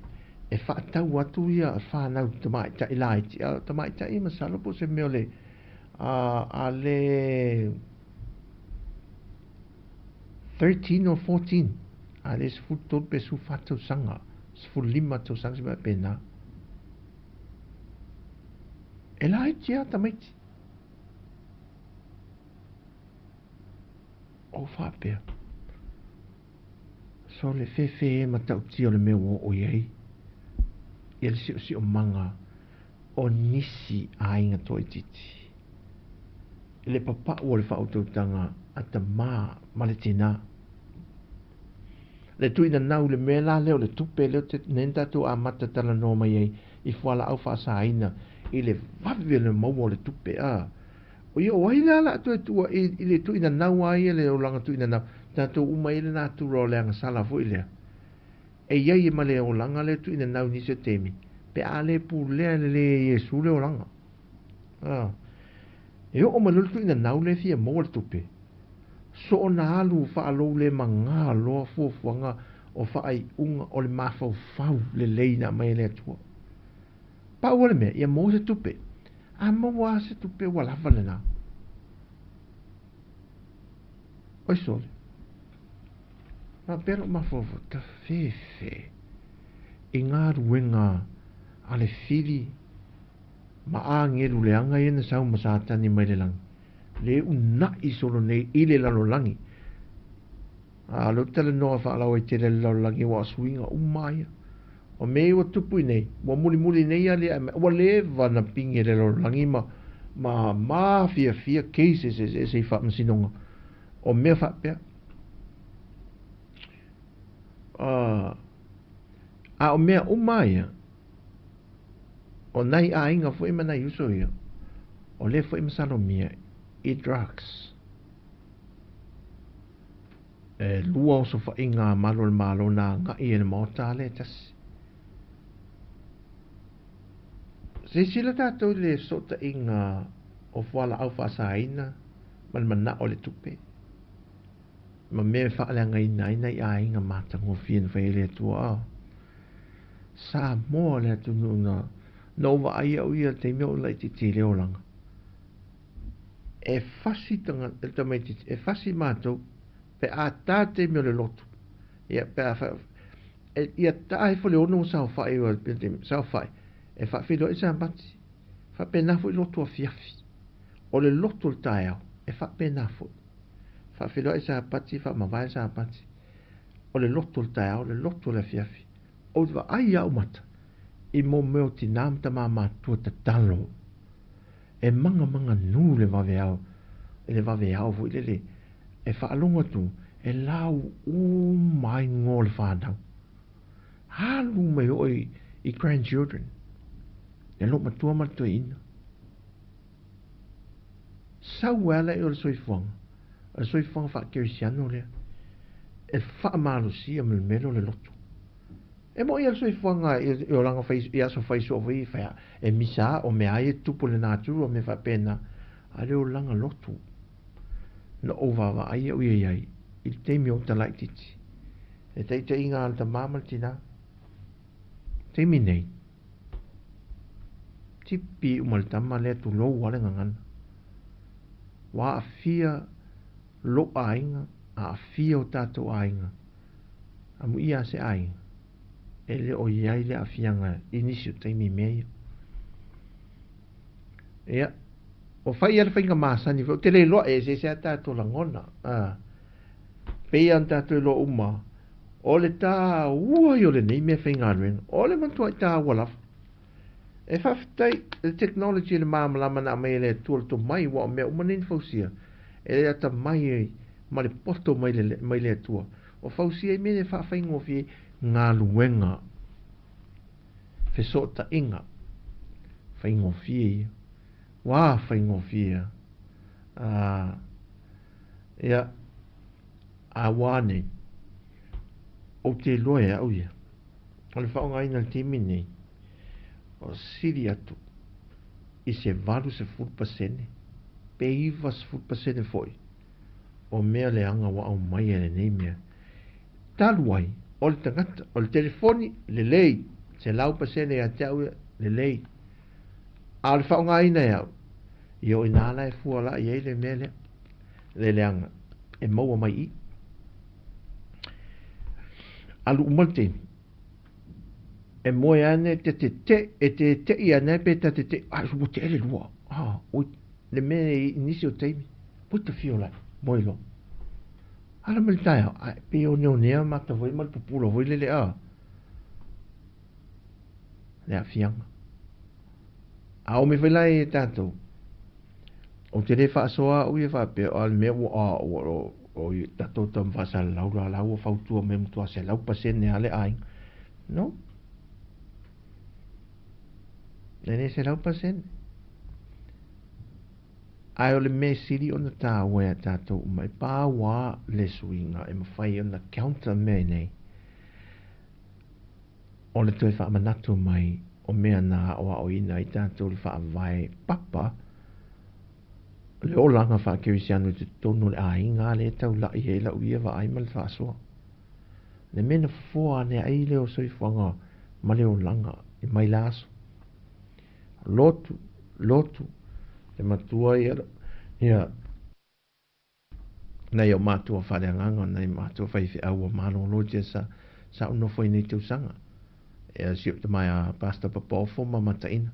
e faatau atu ia fanau tamaitai laiti, a tamaitai masalo po o se mea o le a, a le 13 or 14, a le 13 pe 14 tausaga, 15 tausaga se mea faapena. E laiti lava tamaiti. O faapea. So le fefe e matautia o le mea ua oo i ai ia le siosiomaga o nisi aiga toaitiiti. I le papau o le faautautaga a tamā ma le tinā. Le tuinanau i le mea la lea o le tupe lea te nei na tatou amata talanoa mai ai i fualaau faasaina i le vave o le maua o le tupe a. O ia o ai la la toe tua i, i le tuinanau a ia le olaga tuinanau tatou uma i le natura o le agasala foi lea. E i ai ma le olaga lea tuinanau i nisi o taimi pe a le pulea lelei e Iesu le olaga. A. E oo mai loa le tuinanau lea e fia maua le tupe. Soona alu faaloulemaga loa fuafuaga o faaiuga o le mafaufau lelei na aumai e le Atua. Pau lava le mea, ia maua se tupe. A maua lava se tupe ua lava lena. Oi sole. Faapea lou mafaufau, tafefe i galuega a le fili ma agelu leaga ia na sau ma Satani mai le lagi. Le una'i solo nei i le lalolagi. A lea ou te talanoa faalauaitele i le lalolagi aua o suiga uma lava ia. O mea ia ua tupu i nei, ua mulimuli nei aliae mai, ua leva ona pigi e le lalolagi ma ma mafiafia cases eseese i faamasinoga o mea faapea. A o mea uma lava ia, o nai aiga foi ma nai uso ia, o lea foi e masalomia i drugs. E lua osofaiga a malu o le Malo na agai e le Maota a le tasi. Silasila tatou i le fesootaiga o fualaau faasaina ma le manao o le tupe ma mea e faaleagaina ai nai aiga matagofie na fai e le Atua. A Samoa le atunuu na na ou vaai au ia i le taimi a o ou laitiiti i le olaga. E fasi tagata, tamaitiiti, e fasi matou pe a ta le taimi o le lotu. Ia pe a fa, e, ia ta ifo le ono saofai o le saofai e faafeiloai Sapati. Faapena foi lotu afiafi. O le lotu o le taeao e faapena foi. Faafeiloai Sapati, faamavae Sapati. O le lotu o le taeao, le lotu o le afiafi. Ou te vaai i au mata i mo mea o tinā ma tamā matutua tatalo. E mangamanganū le vaveao, le vaveao foi lele e faalogo atu e lau uma ai igoa o le fanau. Alu mai oo i, i grandchildren, le loomatua ma le toeaina. Sau ai ala i o le soifuaga, o le soifuaga faakerisiano lea, e faamalosia ma le mea lea o le loto. E moʻi a le soifuaga i olaga fai, i aso fai soo foi fai e misa o mea ai e tupu le natura o mea faapena, a le olaga lotu. Na ou vaavaai au ia i ai i le taimi o ou talaititi. E taitaiga a le tamā ma le tinā. Taimi nei, tipi uma le tama lea tulou a le gagana. Ua aafia lou aiga, aafia o tatou aiga. Amuia a se aiga, e le o i ai le aafiaga i nisi o taimi i mea ia. Ia, ua fai ia le faiga masani foi, ou te le iloa e eseese lava tatou lagona. A, pei lava ona tatou iloa uma, o le taua ia o lenei mea faigaluega, o le matuai taua lava. E faafetai le technology i le malamalama na aumai e le Atua le tomai, aua o mea uma nei na fausia e le atamai ma le poto mai le, mai le Atua. Ua fausia ai mea nei e faafaigofie ai galuega fesootaiga faigofie ia. Ua faigofie ia. Ia. A ua a nei, ou te iloa e au ia, o le faaaogaina i le taimi lenei, ua sili atu i se 80% pe 90% foi o mea leaga ua aumaia e lenei mea. Talu ai, o le tagata, o le telefoni, lelei, 100% ia te au ia, lelei. A o le faaaogaina e au, ia o i ina la e fua la i ai le mea lea, le leaga e maua mai i i. Alu uma le taimi, e moe ane te te e te te'i ane pe ta te te ai ua te ele lua. Ah, oi, le mea i nisi o taimi, oi te fio lai, moe loa. Ala mai le taeao, ai, pei o neonea mata foi ma le pupula foi lele a. Le aafiaga. A oo mai foi la ia tatou, ou te le faasoa au ia faapea, o le mea ua a ua o tatou tama faasalalau la la ua fautua mai matua 100% lava le aiga. No. E le 100%. Ae o le mea sili ona taua ia tatou uma, e pau lava le suiga e mafai ona counter mea nei, o le toe faamanatu mai o mea na aoaoina ai tatou le faavae papa le olaga faakerisiano i totonu o le aiga lea e taulai ai lau ia vaai ma le faasoa. Le mea na fofoa ane ai le soifuaga ma le olaga i mai la aso. Lotu, lotu, le matua ia, ia nai o matua faaleagaga, nai matua faifeau ua malolo i sa, sa ou nofo ai nei tausaga. E si o tama a Pastor Papaofo ma Mataina.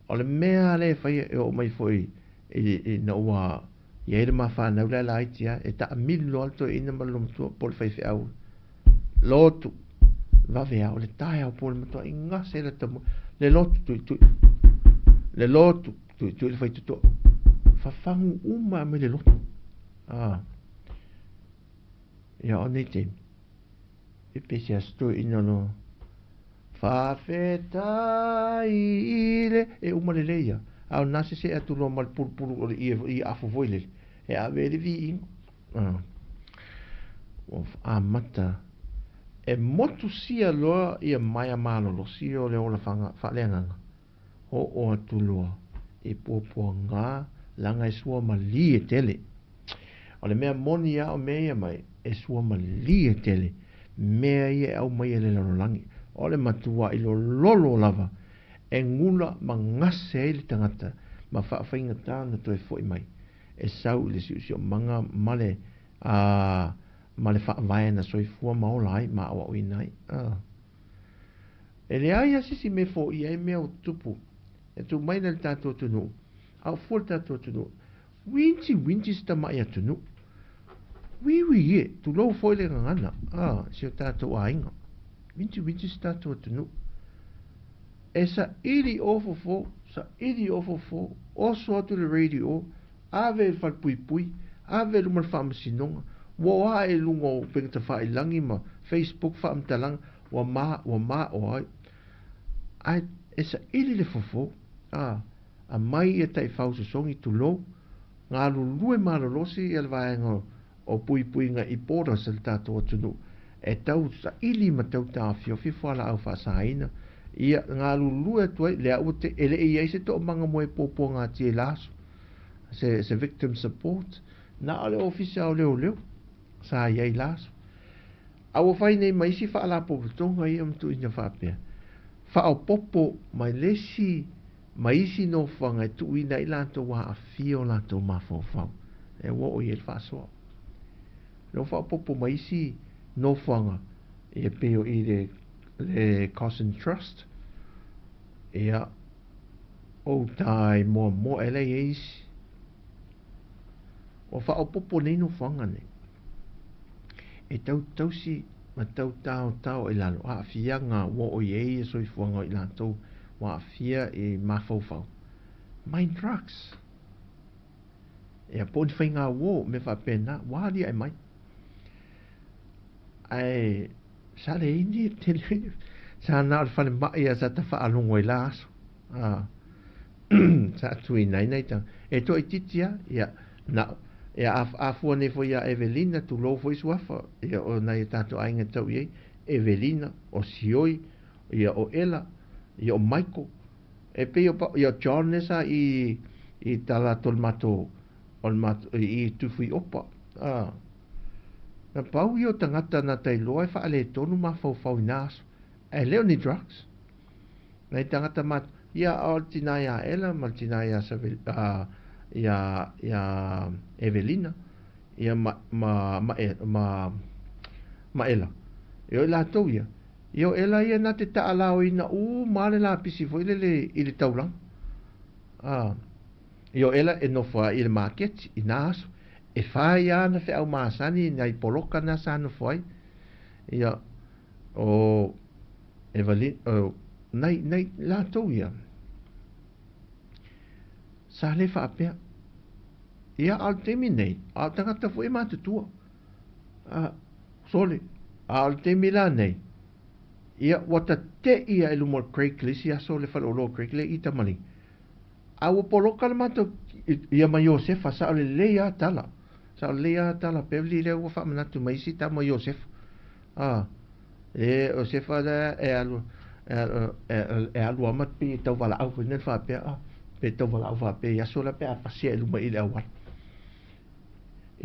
O le mea lea e faia e oo mai foi ina ua i ai le mafanau le laiti lava, e taamilo loa le toeaina ma le olomatua po o le faifeau. Lotu, vave lava, o le taeao po o le matuai gase le tamoe. Le lotu tuitui, le lotu tuitui le faitotoa. Fafagu uma mai le lotu. Ah. Ia o nei taimi, e pese a se toeaina loa. Faafetai i le e uma lelei ia. A o na sese atu loa ma le pulupulu o le ie i afu foi lele, e ave ai le viiga. Ah. Ua amata e motusia loa ia maea malolosi o le ola faaleagaga. Oo atu loa i puapuaga laga e suamalie tele. O le mea moni lava o mea ia mai, e suamalie tele mea ia e aumai e le lalolagi. O le matuai lololo lava e gula ma gase ai le tagata ma faafaigata ona toe foi mai e sau i le siosiomaga ma le a ma le faavae na soifua ma ola ai ma aoaoina ai. Ah. E leai lava se isi mea e foia ai mea o tutupu e tu mai nei i le tatou atunuu, a o fua le tatou atunuu, uiinti uiinti se tamai atunuu. Uiui e, tulou foi le gagana, a, si o tatou aiga. Uiinti uiinti se tatou atunuu. E saili o fofo, saili o fofo, oso atu le radio, ave i le falepuipui, ave i luma o le faamasinoga, ua o ae i luga o upega tafailagi ma Facebook faamatalaga, ua ma, ua ma o ai. Ae e saili le fofo, a, aumai ia taifau sosogi, tulou, galulue malolosi ia le vaega o puipuiga i borders a le tatou atunuu e tau saili ma tau taofiofi fualaau faasaina, ia galulue atu ai, lea ua te, e le i ai se toomaga mo e puapuagatia i la aso, se, se victim support, na o le ofisa o leoleo sa i ai i la aso. A ua fai nei ma isi faalapotopotoga ia ma tuuina faapea, faaopoopo mai le isi ma isi nofoaga e tuuina ai latou aafia o latou mafaufau. E ua oo i ai le faasoa. Lea ua faaopoopo ma isi nofoaga ia pei o i le, le Cossin Trust, ia, o uta i Moamoa e leai ai isi. Ua faaopoopo nei nofoaga nei e tau tausi ma tau taotao i lalo aafiaga ua oo i ai soifuaga o i latou ua aafia i mafaufau mai drugs. Ia po o ni faiga uo mea faapena ua aliae mai. Ae sa leai ni tele sa na o le falemai lava sa tafaalogo ai la aso. A sa tuuina ai nai tagata e toaitiiti lava ia na Ia, a, a fua nei foi iā Evelina, tulou foi suafa, ia, o nai o tatou aiga e tau i ai, Evelina, o Sioi, ia, o Ela, ia, o Michael. E pei o, ia, o John lea sa i, i tala atu o le matou, o le matou, i, i Tufuiopa. A. Na pau ia o tagata na ta iloa e faaletonu mafaufau i na aso, ae le o ni drugs. Nai tagata ma, ia, o le tina iā Ela ma le tina iā Savel, a, iā, iā Evelina, ia ma, ma, ma, ma, ma Ela. Ia o i latou ia. Ia o Ela ia na te taalaoina uma le lapisi foi lele i le taulaga. A, ia o Ela e nofo ai i le maketi i nā aso. E fai ana feau masani i nai poloka na sa nofo ai. Ia, o Evelyn, o, nai, nai latou ia. Sa le faapea. Ia, a o le taimi nei, a o tagata foi e matutua. A, sole, a o le taimi la nei, ia, ua tate'i a i luma o le Craig le isi aso le faleoloa o Craig le i tamalii. A ua poloka le matou, ia ma Iosefa, sao lelei lava tala. Sao lelei lava tala, Beverly lea ua faamanatu mai isi tama Iosefa. A, e Iosefa lea e alu, e, e, e alu ama pei e tauvalaau foi nei faapea, a, pe tauvalaau faapea i aso la pe a pasia i luma i le auala.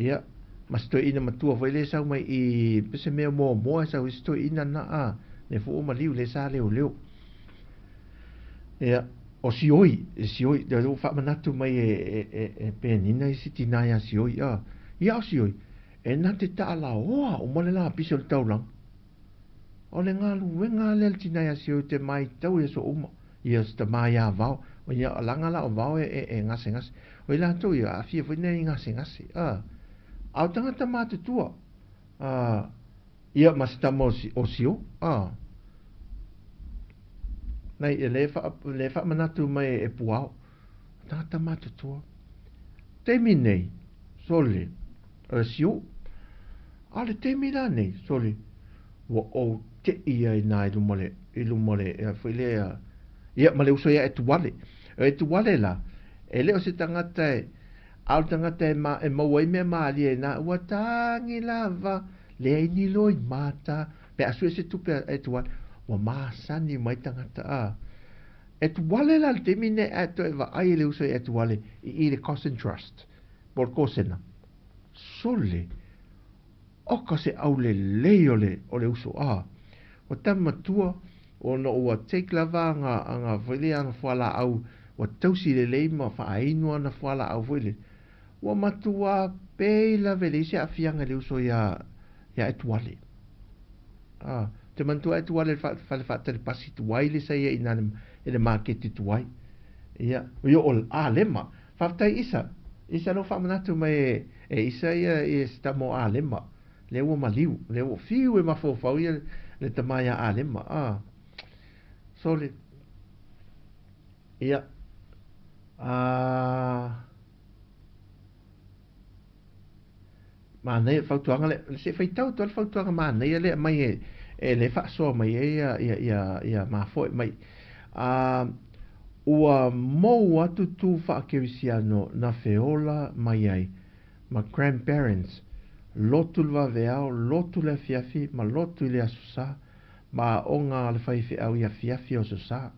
Ia, ma si toeaina matua foi lea e sau mai i, pe se mea moamoa e sau ai si toeaina na, a, le fua maliu lea sa leoleo. Ia, o Sioi, e Sioi, lea ua faamanatu mai e, e, e, e Penina isi tinā iā Sioi, a, ia o Sioi, e na te taalaoa uma le lapisi o le taulaga. O le galuega lea a le tinā iā Sioi te maitau i aso uma, ia se tamā iā Vao, o ia laga la o Vao e, e, e gasegase. O i latou ia, aafia foi nei gasegase, a, a o tagata matutua, a, ia ma se tama o, o Sio, a. Nei, e le, wha, le whaamanatu mai e, e puao. Tagata matutua. Taimi nei, sole, o Sio, a le taimi la nei, sole, ua ou te'i ai nā i luma le, i luma le, e foi lea, ia, ma le uso ia Etuale. O Etuale la, e le o se tagata e, a o le tagata e, ma, e maua ai mea mālie nā, ua tāgi lava, leai ni loi mata, pe a sue se tupe a Etuale, ua masani mai tagata, a. Etuale la le taimi nei ae toe vaai e le uso i Etuale i i le Cossin Trust, po o le Kosena. Sole, Oka se aulelei o le, o le uso a. Ua tama matua, ona ua take lava anga, anga foi lea ana fualaau, ua tausi lelei ma faainu ana fualaau foi lele. Ua matua pei lava e leai se aafiaga i le uso iā, iā Etuale. A, te manatua Etuale le fale faatali pasi tuai le sa ia i nā i le maketi tuai. Ia, o o Alema. Faafetai Isa. Isa lou faamanatu mai e, e Isa ia i se tama o Alema. Lea ua maliu, lea ua fiu e mafaufau ia le tama ia Alema. Ah. Sorry. Ia. Ah. Manaia fautuaga lea, se i faitau atu lava le fautuaga manaia lea aumai e, e le faasoa mai ai ia, ia, ia, ia mafoe mai. A, ua mou atu tu faakerisiano na feola mai ai ma grandparents, lotu le vaveao, lotu le afiafi ma lotu i le Aso Sa, ma aoga a le faifeau i afiafi o Aso Sa.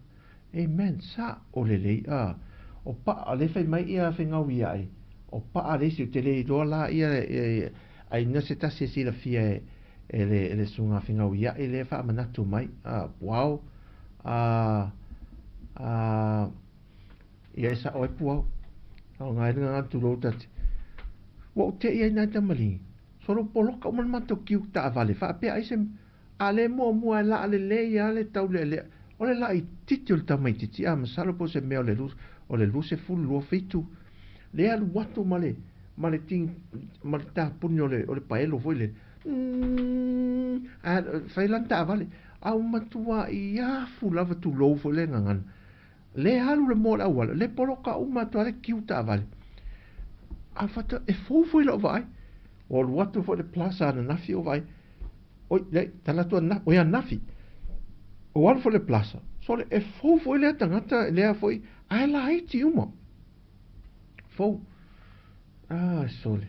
Amen, sa'o lelei, a, o pa'a, lea fai mai ia Fegauia'i, o pa'a le isi, ou te le iloa la ia, ia, aiga se tasi e silafia e, e le, e le susuga Fegauia'i lea e faamanatu mai, a, puao, a, a, ia e sa'o ai puao. Aoga ai le gagana tulou tate. Ua ou te'i ai nai tamaligi, solo poloka uma le matou kiu taavale, faapea ai se, A le muamua e laa lelei a le taulealea, o le laitiiti o le tamaitiiti, a masalo po o se mea o le o le 22 7, le alu atu ma le ma le ting ma le tapuni o le o le paelo foi lele, mm, a fai lana taavale, a ua matuai afu lava tulou foi le gagana. Le alu le moa o le auala, le poloka uma atu lava le kiu taavale. A faatoa e fou foi lau vaai. Ua alu atu foi le plaza ananafi o vaai. Oi, leai, tala atu ananafi, oi ananafi. Ua alu foi le plaza. Sole, e fou foi lea tagata, lea foi, ae laiti uma. Fou. Ah, sole.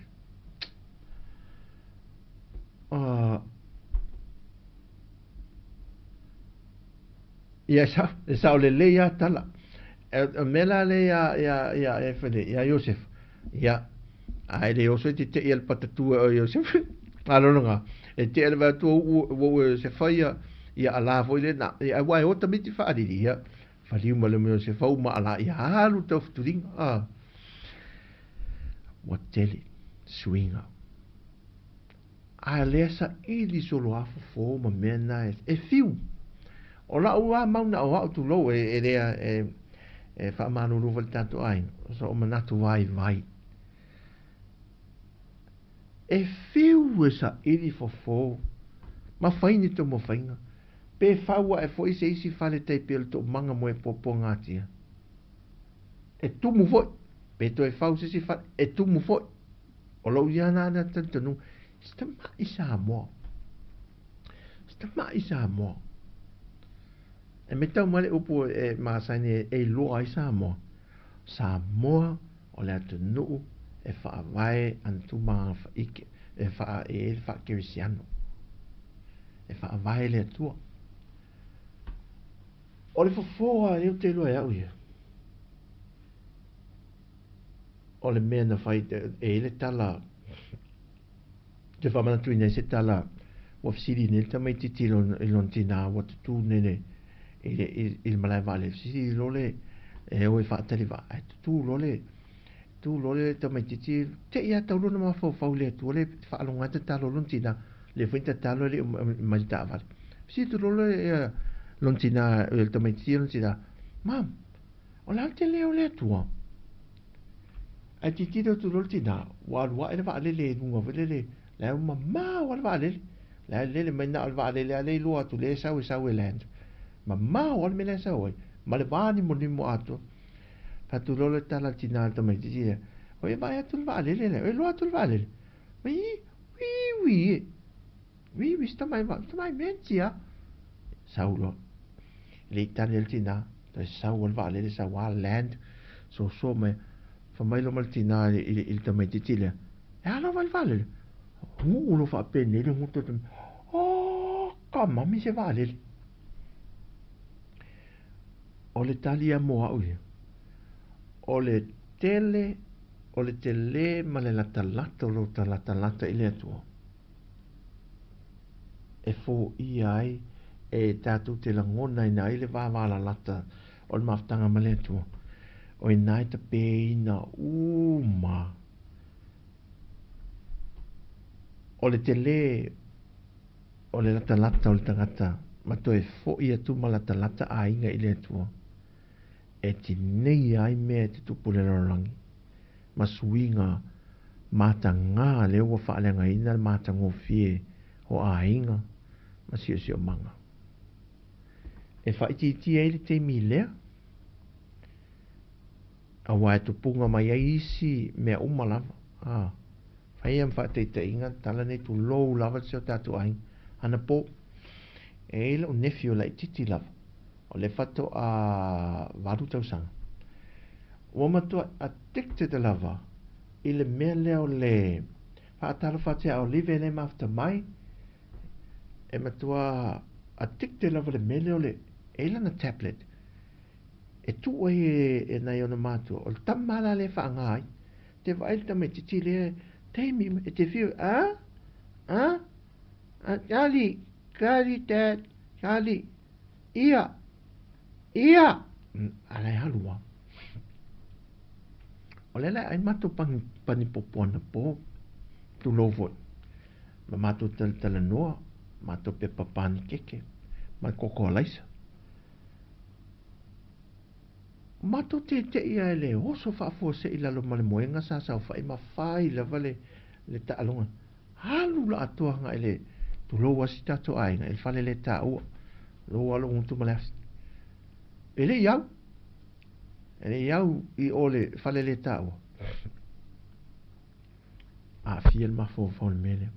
Ia, e sao lelei lava tala. O le mea la lea ia, ia, ia, ia, ia Iosefa, ia, ae le oso e te tei a le patatu e o Iosefa. A lona ngā, e te ele vai tua uu ua Iosefa ia, ia ala foi le na, ia ua e o tamiti whaalili, ia, whaliu ma le mea Iosefa uma ala, ia alu tau futuringa, a. Ua tele, suiga. A lea saili solo a fofo ma mea na e fiu. O lau a mau na o au tulou e lea e faamalulu foi le tatou aiga. O so o manatu vaivai. E fiu e saili fofo ma fai ni taumafaiga. Pe fau ae foi se isi fale tai pei o le toomaga mo e puapuagatia. E tumu foi. Pe toe fau se isi fale, e tumu foi. O lou ia na na talitonuga, se tamai Samoa. Se tamai Samoa. E me tau mai le upu e masani e iloa ai Samoa. Samoa o le atunuu e faavae ana tūmāga whaike, e wha, e e whakerisiano. E faavae le Atua. O le fofo a lea ou te iloa e au ia. O le mea na fai e i ai le tala, te faamanatuina ai se tala ua fesili nei le tamaitiiti i lona tinā ua tutū nei i le, i le malae vaalele. Fesili loa le, e o e faatali vaa, ae tutū loa le, tu loa le tamaitiiti, te i a tau lona mafaufau i le Atua le faalogo ai tatalo a lona tinā, lea foi na tatalo e le i mai le taavale. Fesili atu loa le lona tinā, le tamaitiiti i lona tinā, Mom, O le a le tele o le Atua? Ae tilotilo atu loa le tinā, ua alu ae le vaalele i luga foi lele, la e mamao lava le vaalele. La e lele mai na o le vaalele lava lea i lua atu lea e sau e sau e land. Mamao lava le mea la e sau ai, ma le vānimonimo atoa. Fai atu loa le tala a le tinā i le tamaitiiti lea, Oi e vaai atu le vaalele lea, oi e loa atu le vaalele. Ui, ui, ui e. Ui, ui, si tamai vaa, si tamai mea tia. Sau loa. E le i tali ai le tinā, toe sau lava le vaalele, sau lava land, soso mai. Fai mai loa ma le tinā i le tamaitiiti lea, E a lava le vaalele? Guu loa faapenei le gutu o le tamaitiiti, Oh, ka mami se vaalele. O le tali ia mo au ia, o le tele, o le telē ma le latalata o lou talatalata i le Atua. E foia ai e tatou te lagonaina ai le vāvālalata o le mafutaga ma le Atua, o inā e tapeina uma. O le telē o le latalata o le tagata ma toe foʻi atu ma latalata aiga i le Atua, e tineia ai mea e tutupu i le lalolagi ma suiga matagā lea ua faaleagaina le matagofie o aiga ma siosiomaga. E faaitiitia ai le taimi lea, aua e tupuga mai ai isi mea uma lava. A fai ia ma faataitaiga, tala nei tulou lava si o tatou aiga anapo. E i ai lou nephew laitiiti lava, o lea faatoa 8 tausaga. Ua matua addicted lava i le mea lea o le faatalofa atu ia Olive lea e mafuta mai, e matua addicted lava i le mea lea o le, e i ai lana tablet e tuu ai e nai ona matua, o le tama la lea e faaaga ai. Te vaai le tamaitiiti lea, taimi uma, e te fiu, a? A? A, Charlie, Charlie, Dad, Charlie, ia, ia! A la e alu lava. O lea la e ai matou pani, pani popo anapo, tulou foi, ma matou talatalanoa, matou pepa panikeke, ma le koko alaisa. Matou teteʻi lava e le oso faafuasei i lalo ma le moega sa saofai ma fai lava le, le taaloga. Alu la atoa agai le, tulou lava si tatou aiga i le fale le taua, lou lava lou gutu ma le afi. E le i au, e le i au i o le fale le taua. Aafia le mafaufau i le mea lea.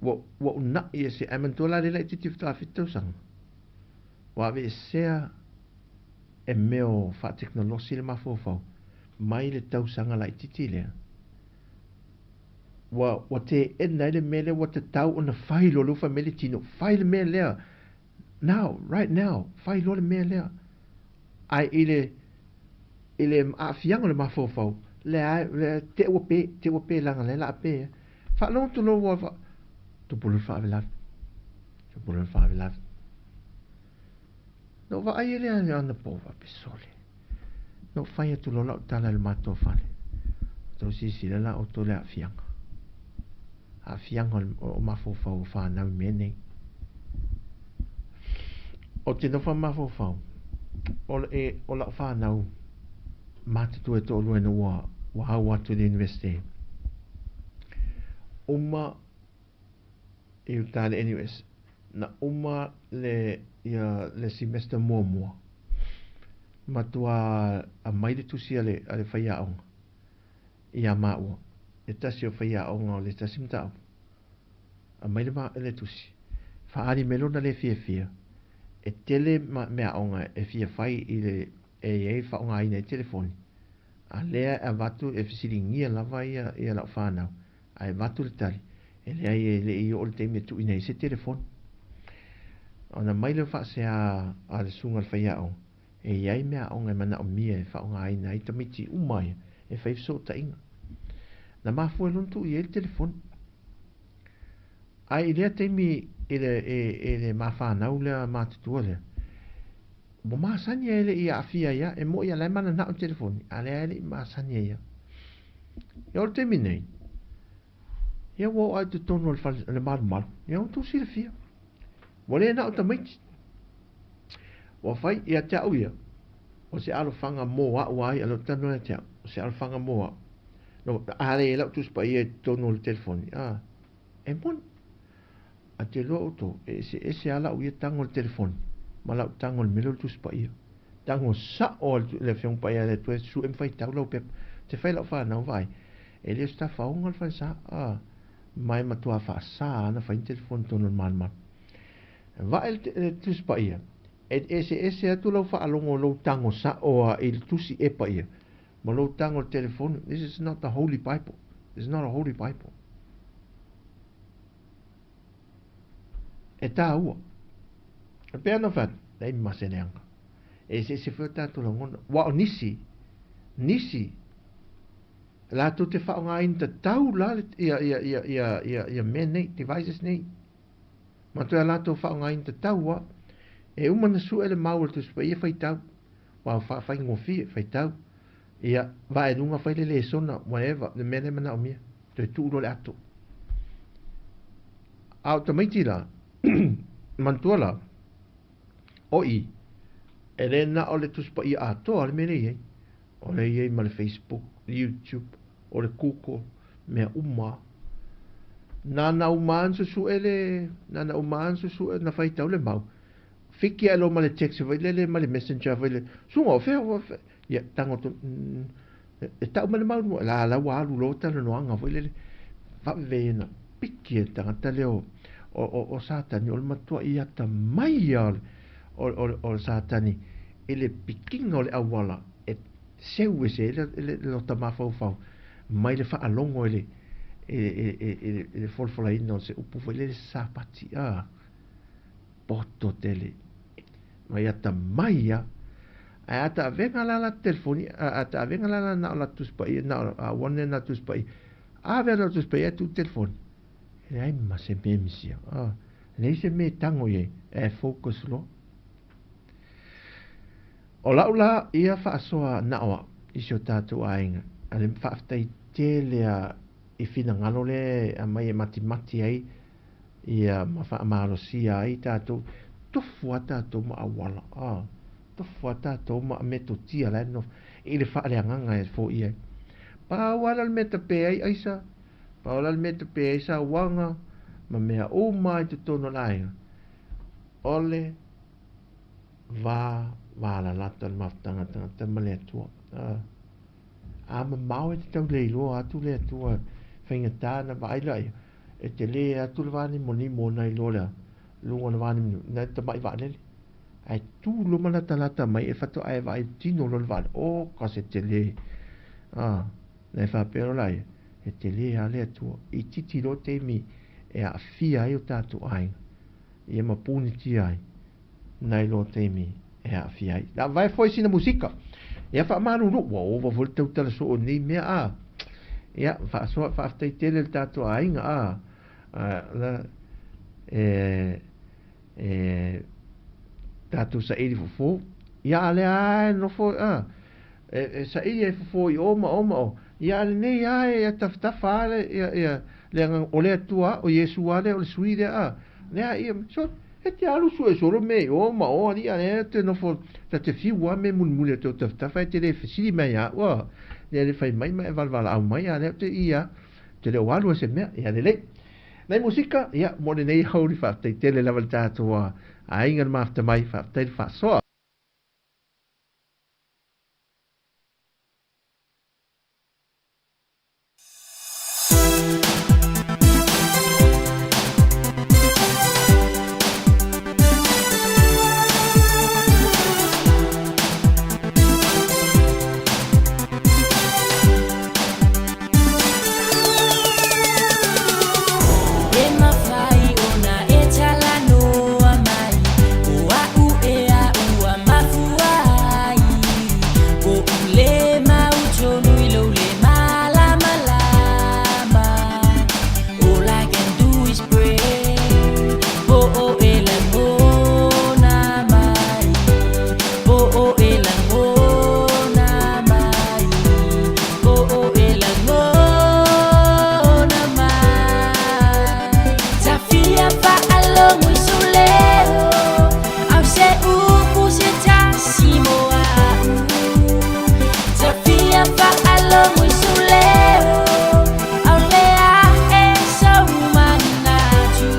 Ua, ua unaʻi ese, ae manatua la lea laitiiti faatoa 7 tausaga. Ua aveesea e mea o faatekonolosi le mafaufau mai le tausaga laitiiti lea. Ua ua teena ai le mea lea ua tatau ona fai loa lea ua fai mai le tino, fai le mea lea now, right now, fai loa le mea lea. Ae i le i le aafiaga o le mafaufau, lea lea te ua pe, te ua pe leaga lea la a pe. Faalogo atu loa ua tupu loa le faalavelave. Tupu loa le faalavelave. Na ou vaai ai lea anapo faapea, sole. Na ou fai atu loa lau tala i le matou fale. Outou silasila la outou i le aafiaga. Aafiaga o mafaufau o fanau i mea nei. Ou te nofo mafaufau, o, e, o lau fanau matutua e toalua ina ua, ua au atu i le university. Uma i uta le NUS. Na uma le, ia, le semester muamua. Matua aumai le tusi a le, a le faiaoga ia maua. Le tasi o faiaoga o le tasi mataupu. Aumai le, le tusi. Faaali mai lona le fiafia. E tele meaaoga e fia fai i le, e i ai faaaogaina ai telefoni. A lea e avatu e fesiligia lava ia, ia lau fanau. Ae avatu le tali, e leai e le i oo le taimi e tuuina ai se telefoni. Ona aumai lea o faasea a le susuga i le faiaoga, e i ai meaaoga e manaomia e faaaogaina ai tamaiti uma ia e fai fesootaiga. Na mafua ai loa ona tuu i ai le telefoni. Ae i lea taimi i le, i, i le mafanau lea matutua lea, ua masani ai e le i aafia ai lava, e moni lava o la e mananao i le telefoni, a o lea e le i masani ai lava. Ia o le taimi nei, ia ua oo lava i totonu o le fale, le malumalu, ia ua outou silafia. Ua le na o tamaiti. Ua fai ia te au ia, o se alofaga mo au a ia, lea ou te talanoa ia te au, o se alofaga mo au. No, a le i ai lau Tusi Paia i totonu o le telefoni, a, e moni. Ae te iloa outou, e eseese lava lau ia tago i le telefoni ma lau tago i le mea lea o le Tusi Paia. Tago sao lava le Afioga Paia a le Atua e sue ma faitau lau pepa. Ou te fai i lau fanau, vaai, e le o se tafaoga le falesa, a, ma e matua faasa lava ona fai ni telefoni i totonu o le malumalu. Vae le Tusi Paia, e eseese atu lau faalogo i lou tago sao lava i le Tusi e Paia ma lou tago i le telefoni. This is not the Holy Bible. This is not a Holy Bible. E tāua. E pei ona fai atu, leai ma se leaga. E eseese foi o tātou lagona. Ua o nisi, nisi, latou te faaaogaina tatau la ia, ia, ia, ia, ia, ia mea nei, devices nei. Ma toe a latou faaaogaina tatau a. E uma na sue le mau o le Tusi Paia faitau. Ua faafaigofie, faitau. Ia, vae luga fai le lesona, whatever, le mea lea e manaomia. Toe tuu loa le ato. A o tamaiti la, manatua la, o i, e le na o le Tusi Paia atoa le mea lea e i ai. O lea e i ai ma le Facebook, YouTube, o le Google, mea uma. Nānā uma lava na susue le, nānā uma lava na susue, na faitau le mau. Fiki ae loa ma le text foi lele ma le messenger foi lele, Suga o fea, o fea? Ia, tago atu, e tau mai le mau la la ua alu loa talanoaga foi lele, vave na piki e le tagata lea o, o, o, o Satani, o le matuai atamai ia o le, o, o, o le Satani i le pikiga o le auala e seu ese ai le, le, lota mafaufau mai le faalogo i le, i, i, i, i, i le folafolaina o se upu foi lele sapati, ah. Poto tele. Mai atamai a. Ae a taavega la la telefoni, a taavega la la na o la Tusi Paia, na o a one na Tusi Paia. Ave ana Tusi Paia tu telefoni. E leai ma se mea misia. Ah, leai se mea e tango i ai, e focus loa. O lau la ia faasoa na o au i si o tatou aiga, a le faafetai tele a i finagalo lea e aumai e matimati ai ia ma faamalosia ai tatou, tofu lava tatou ma auala, a, tofu lava tatou ma metotia la e nonofo i le faaleagaga e foia ai. Pau lava la le mea e tape ai aisa, pau la le mea e tape ai sauaga ma mea uma i totonu o le aiga, o le va valalata o le mafutaga a le tagata ma le Atua. A, a mamao e te tau le iloa atu le Atua, faigata ona vaai laia, E tele atu le vanimonimo nai lo lea luga o le vanimonimo nai le tamai vaalele. Ae tu loa ma latalata mai e faatoa e vaai tino loa le vaalele. O ka se tele. A, na e faapea loa laia, E tele lava le Atua. Itiiti loa taimi e aafia ai o tatou aiga, ia ma punitia ai, nai loa taimi e aafia ai. La vae foi sina musika. Ia faamalulu, ua ova foi le tautala soo i lenei mea a. Ia, faasoa, faafetai tele le tatou aiga a. La, e, e, tatou saili fofo. Ia, a lea lava e nofo, a, e, e saili ai fofo i o ma o ma o. Ia, a lenei lava e tafatafa lava le, ia, ia, le agaga, o le Atua lava, o Iesu lava lea, o le sui lea, a. Lea, ia, so, e te alu sue solo mea i o ma o, alii, a lea te nofo, ta te fiu lava mea mulimuli atu o tafatafa, e te le fesili mai ia au, a. Lea le fai mai ma e valavala mai, a lea ou te i lava, te le o alu ai se mea, ia lelei. Nai musika, ia, mo lenei aoauli faafetai tele lava le tatou aiga le mafuta mai, faafetai le faasoa. E mafai ona e talanoa mai o a'u e a'u a mafua ai Po'u le mautonu i lou le malamalama. All I can do is pray Po o e lagona mai, Po o e lagona mai, Po o e lagona mai. Ta fia faalogo i sou leo, Au se upu se tasi mo a'u. Ta fia faalogo i sou leo, Au lea e sou manatu.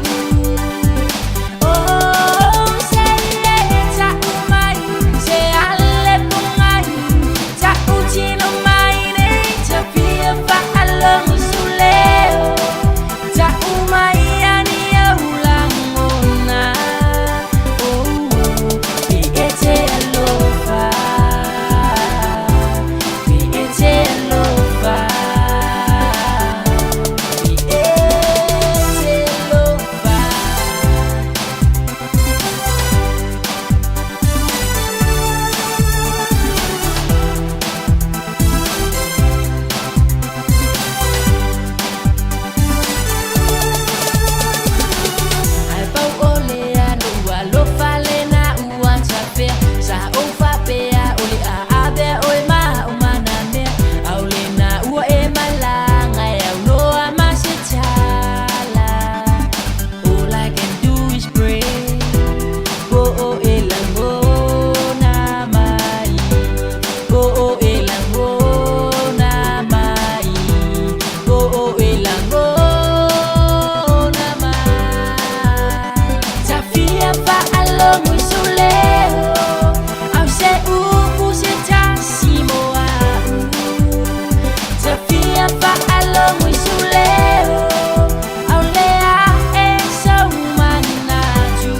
Oh, se e ta'u mai, se ale pungai, ta'u tino mai nei, ta fia faalogo i sou leo, ta'u mai ani au lagona. Oh, pe e te alofa, pe e te alofa, pe e te alofa. Ae pau o lea lou alofa lena ua tafea. Sa ou faapea o le a avea oe ma o manamea. Ao lena ua e malaga e aunoa ma se tala. All I can do is pray Po o e lagona mai, Po o e lagona mai, Po o e lagona mai. Ta fia faalogo i sou leo, Au se upu se tasi mo a'u. Ta fia faalogo i sou leo, Au lea e sou manatu.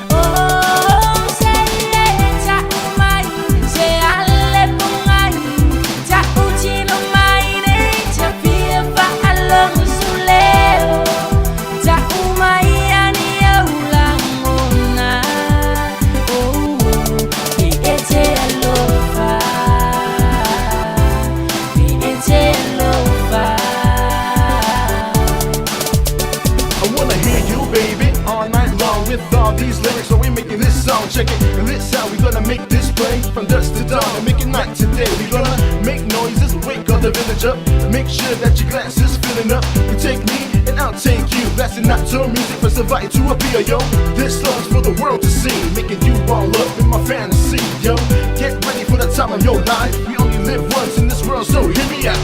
Oh, se e ta'u mai, se ale pungai, ta'u tino mai nei, ta fia faalogo i sou leo, ta'u mai ani au lagona. Oh, pe e te alofa, pe e te alofa. I wanna hear you, baby, all night long with all these lyrics. So we making this song. Check it, and this how we gonna make this play from dusk to dawn and make it night today. We gonna make noises, wake all the village up. Make sure that your glass is filling up. You take me and I'll take you. Blasting out to music from Savai'i to Apia, yo. This song's for the world to see, making you all up in my fantasy, yo. Get ready for the time of your life. We only live once in this world, so hear me out.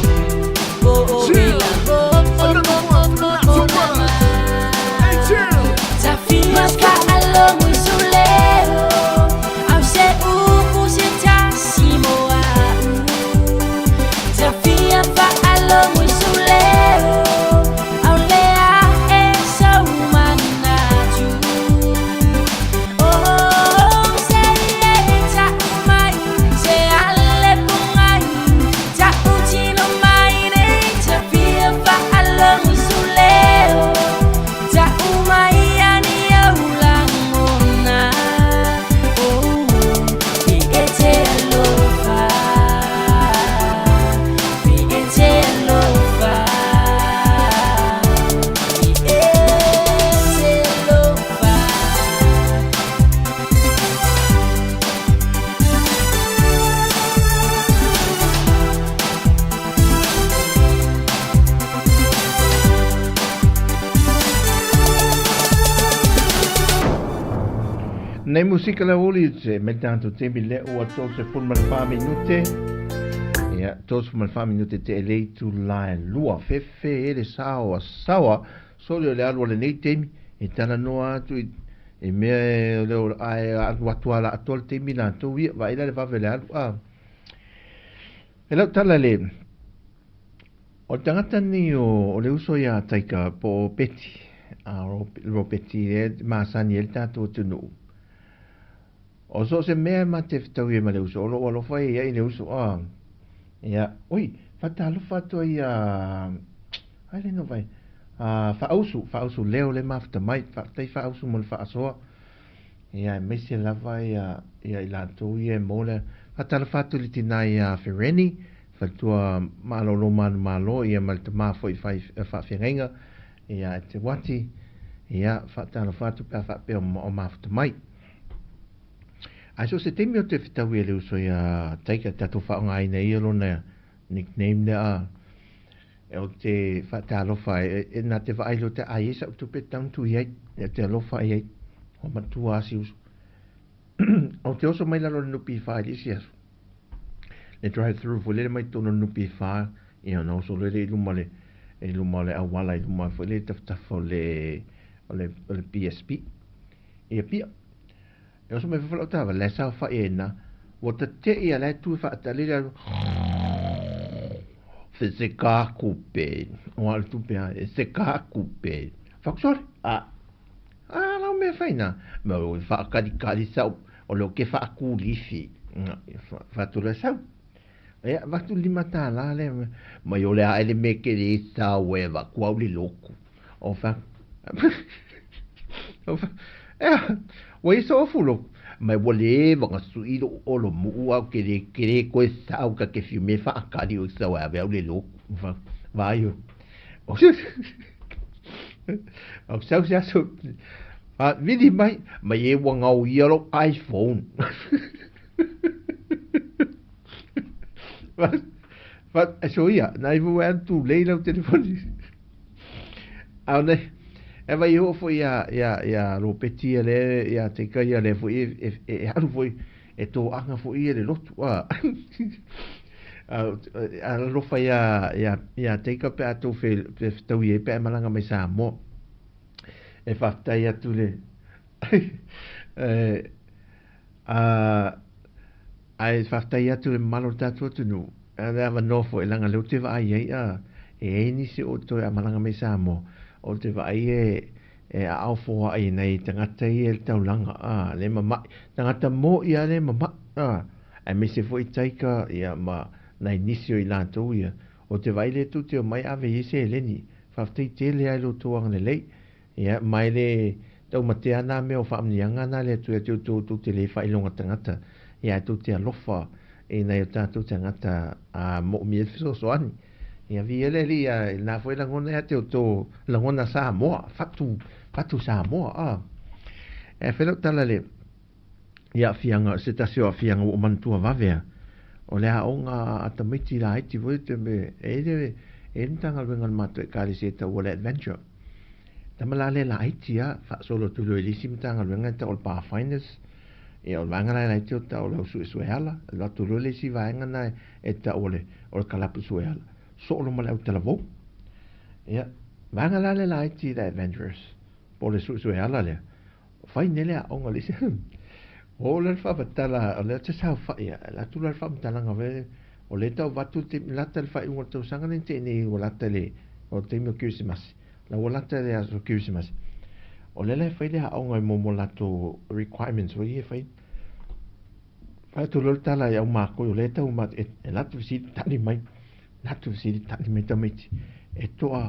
Po o e Chill. Another one for the Nato lagona Brothers. Hey, chill. Ta fia faalogo i sou leo, Au se upu se tasi mo a'u. Ta fia faalogo i sou leo, Au lea e sou manatu. Oh, Lenei musika le uli te me tatou taimi lea ua 34 minute. Ia, 34 minute te e le itula e lua. Fefe e le saoa saoa. Soli o le alu o lenei taimi e talanoa atu i i mea e le o ae alu atu ala atoa le taimi latou ia vaai la le vave o le alu a. E lau tala le o le tagata ni o, o le uso ia Taika po o Beti, a Robeti e masani e le tatou atunuu. O so o se mea e ma te fetaui ai ma le uso, o lou alofa e iai le uso, a. Ia, oi, faatalofa atu ai ia, ai le no vai, a, Faausu, Faausu leo le mafuta mai, faafetai Faausu mo le faasoa. Ia, aemaise lava ia, ia i latou ia e maua le, faatalofa atu i le tina ia Fereni, faletua malolo manumalo, ia ma le tama foi fai, faafeagaiga, ia e te Wati, ia, faatalofa atu pe a faapea o mafuta mai. Ae so o se taimi o te fetaui e le uso ia Taika, tatou faaaogaina ia lona nickname lea a, e o te faatalofa e, e na te vaai loa te ai e sa'u tupe e tatau ona tui ai, e te alofa i ai, ua matua a si uso. Ou te oso mai lalo o le NPF i le isi aso, le drive through foi lele mai totonu o le NPF, ia ona oso loa lea i luma o le, i luma o le auala i luma foi lele i tafatafa o le, o le, o le BSP. I Apia. E oso mai fafo lau taavale, la e saofai ai ina, ua tate'i a la e tu e faatalili alu, se se ka kupe, ua le tupe a, e se ka kupe. Fak sorry, a, a lau mea fai na, ma o faakalikali sau, o leo ke faakulifi, faatula sau. Ia, avatu le $5 lea, mai o le a ele me ke le sau e avatu au le loku. O fa, o fa, ea, ua i so ofu loku. Mai ua leva ona sui lou olo muu au ke le, ke le koe sau ka ke fiu me faakali o sau e ave au le loku. Fa, vaai o. O o sau se aso, a, vili mai, mai e ua ngau ia lou iPhone. Fa, so ia, nai fu e tu lei lau telefoni. A nei, e vai ho foi ia ia ia Ropeti ia le ia te kai ia le foi e e, e alu foi e tō anga foi ia le lotu a. A alofa ia ia ia Teika pe a tō fe fe fetaui e pe a malanga mai Samoa. E whafetai atu le e, a Ae faafetai atu le mamalu o le tatou atunuu, a le avanoa foi leaga lea ou te vaai ai a e i ai nisi o outou e amalaga mai Samoa, ou te vaai e e aao foai i nai tagata ia i le taulaga a le mama'i, tagata mo'i a le mama'i a, aemaise foi taika ia ma nai nisi o i latou ia, ou te vaai lea tou te omai ave i ai seleni, faafetai tele lava i lo outou agalelei. Ia, mai le taumatea nā mea o faamanuiaga nā le Atua ia te outou, tou te le faailoga tagata, ia ae tou te alofa i nai o tatou tagata a moomia le fesoasoani. Ia, viia le Alii, a i lena foi lagona ia te outou lagona Samoa, fatu, fatu Samoa, a. E fai lau tala le, i aafiaga, se tasi o aafiaga ua ou manatua vave a, o le aoga a tamaiti laiti foi te me, e i le, e i le Matagaluega a le matou Ekalesia e taua le Adventure. Tama la le laiti a, faasolo atu loa i le isi Matagaluega e tau o le Pathfinders, ia o le vaega la e laiti o tau o le au suesue ala, alu atu loa le isi vaega na e tau o le, o le kalapu sue ala, soo loa ma le au talavou. Ia, vaega la le laiti i le Adventurers, po o le suesue ala lea, fai nei le aoga o le isi, o le faamatala, o lea ou te saofai a, alu atu loa le faamatalaga foi o lea e tau avatu le taimi, lata i le faaiuga o le tausaga lea na tea nei ua lata i le, o le taimi o Kerisimasi. La ua lata le aso Kerisimasi. O lea la e fai le aoga i mo latou requirements foi ia e fai. Fai atu loa le tala i au mākoi o lea e tau ma e, e latou fesili tali mai. Latou fesili tali mai tamaiti. E toa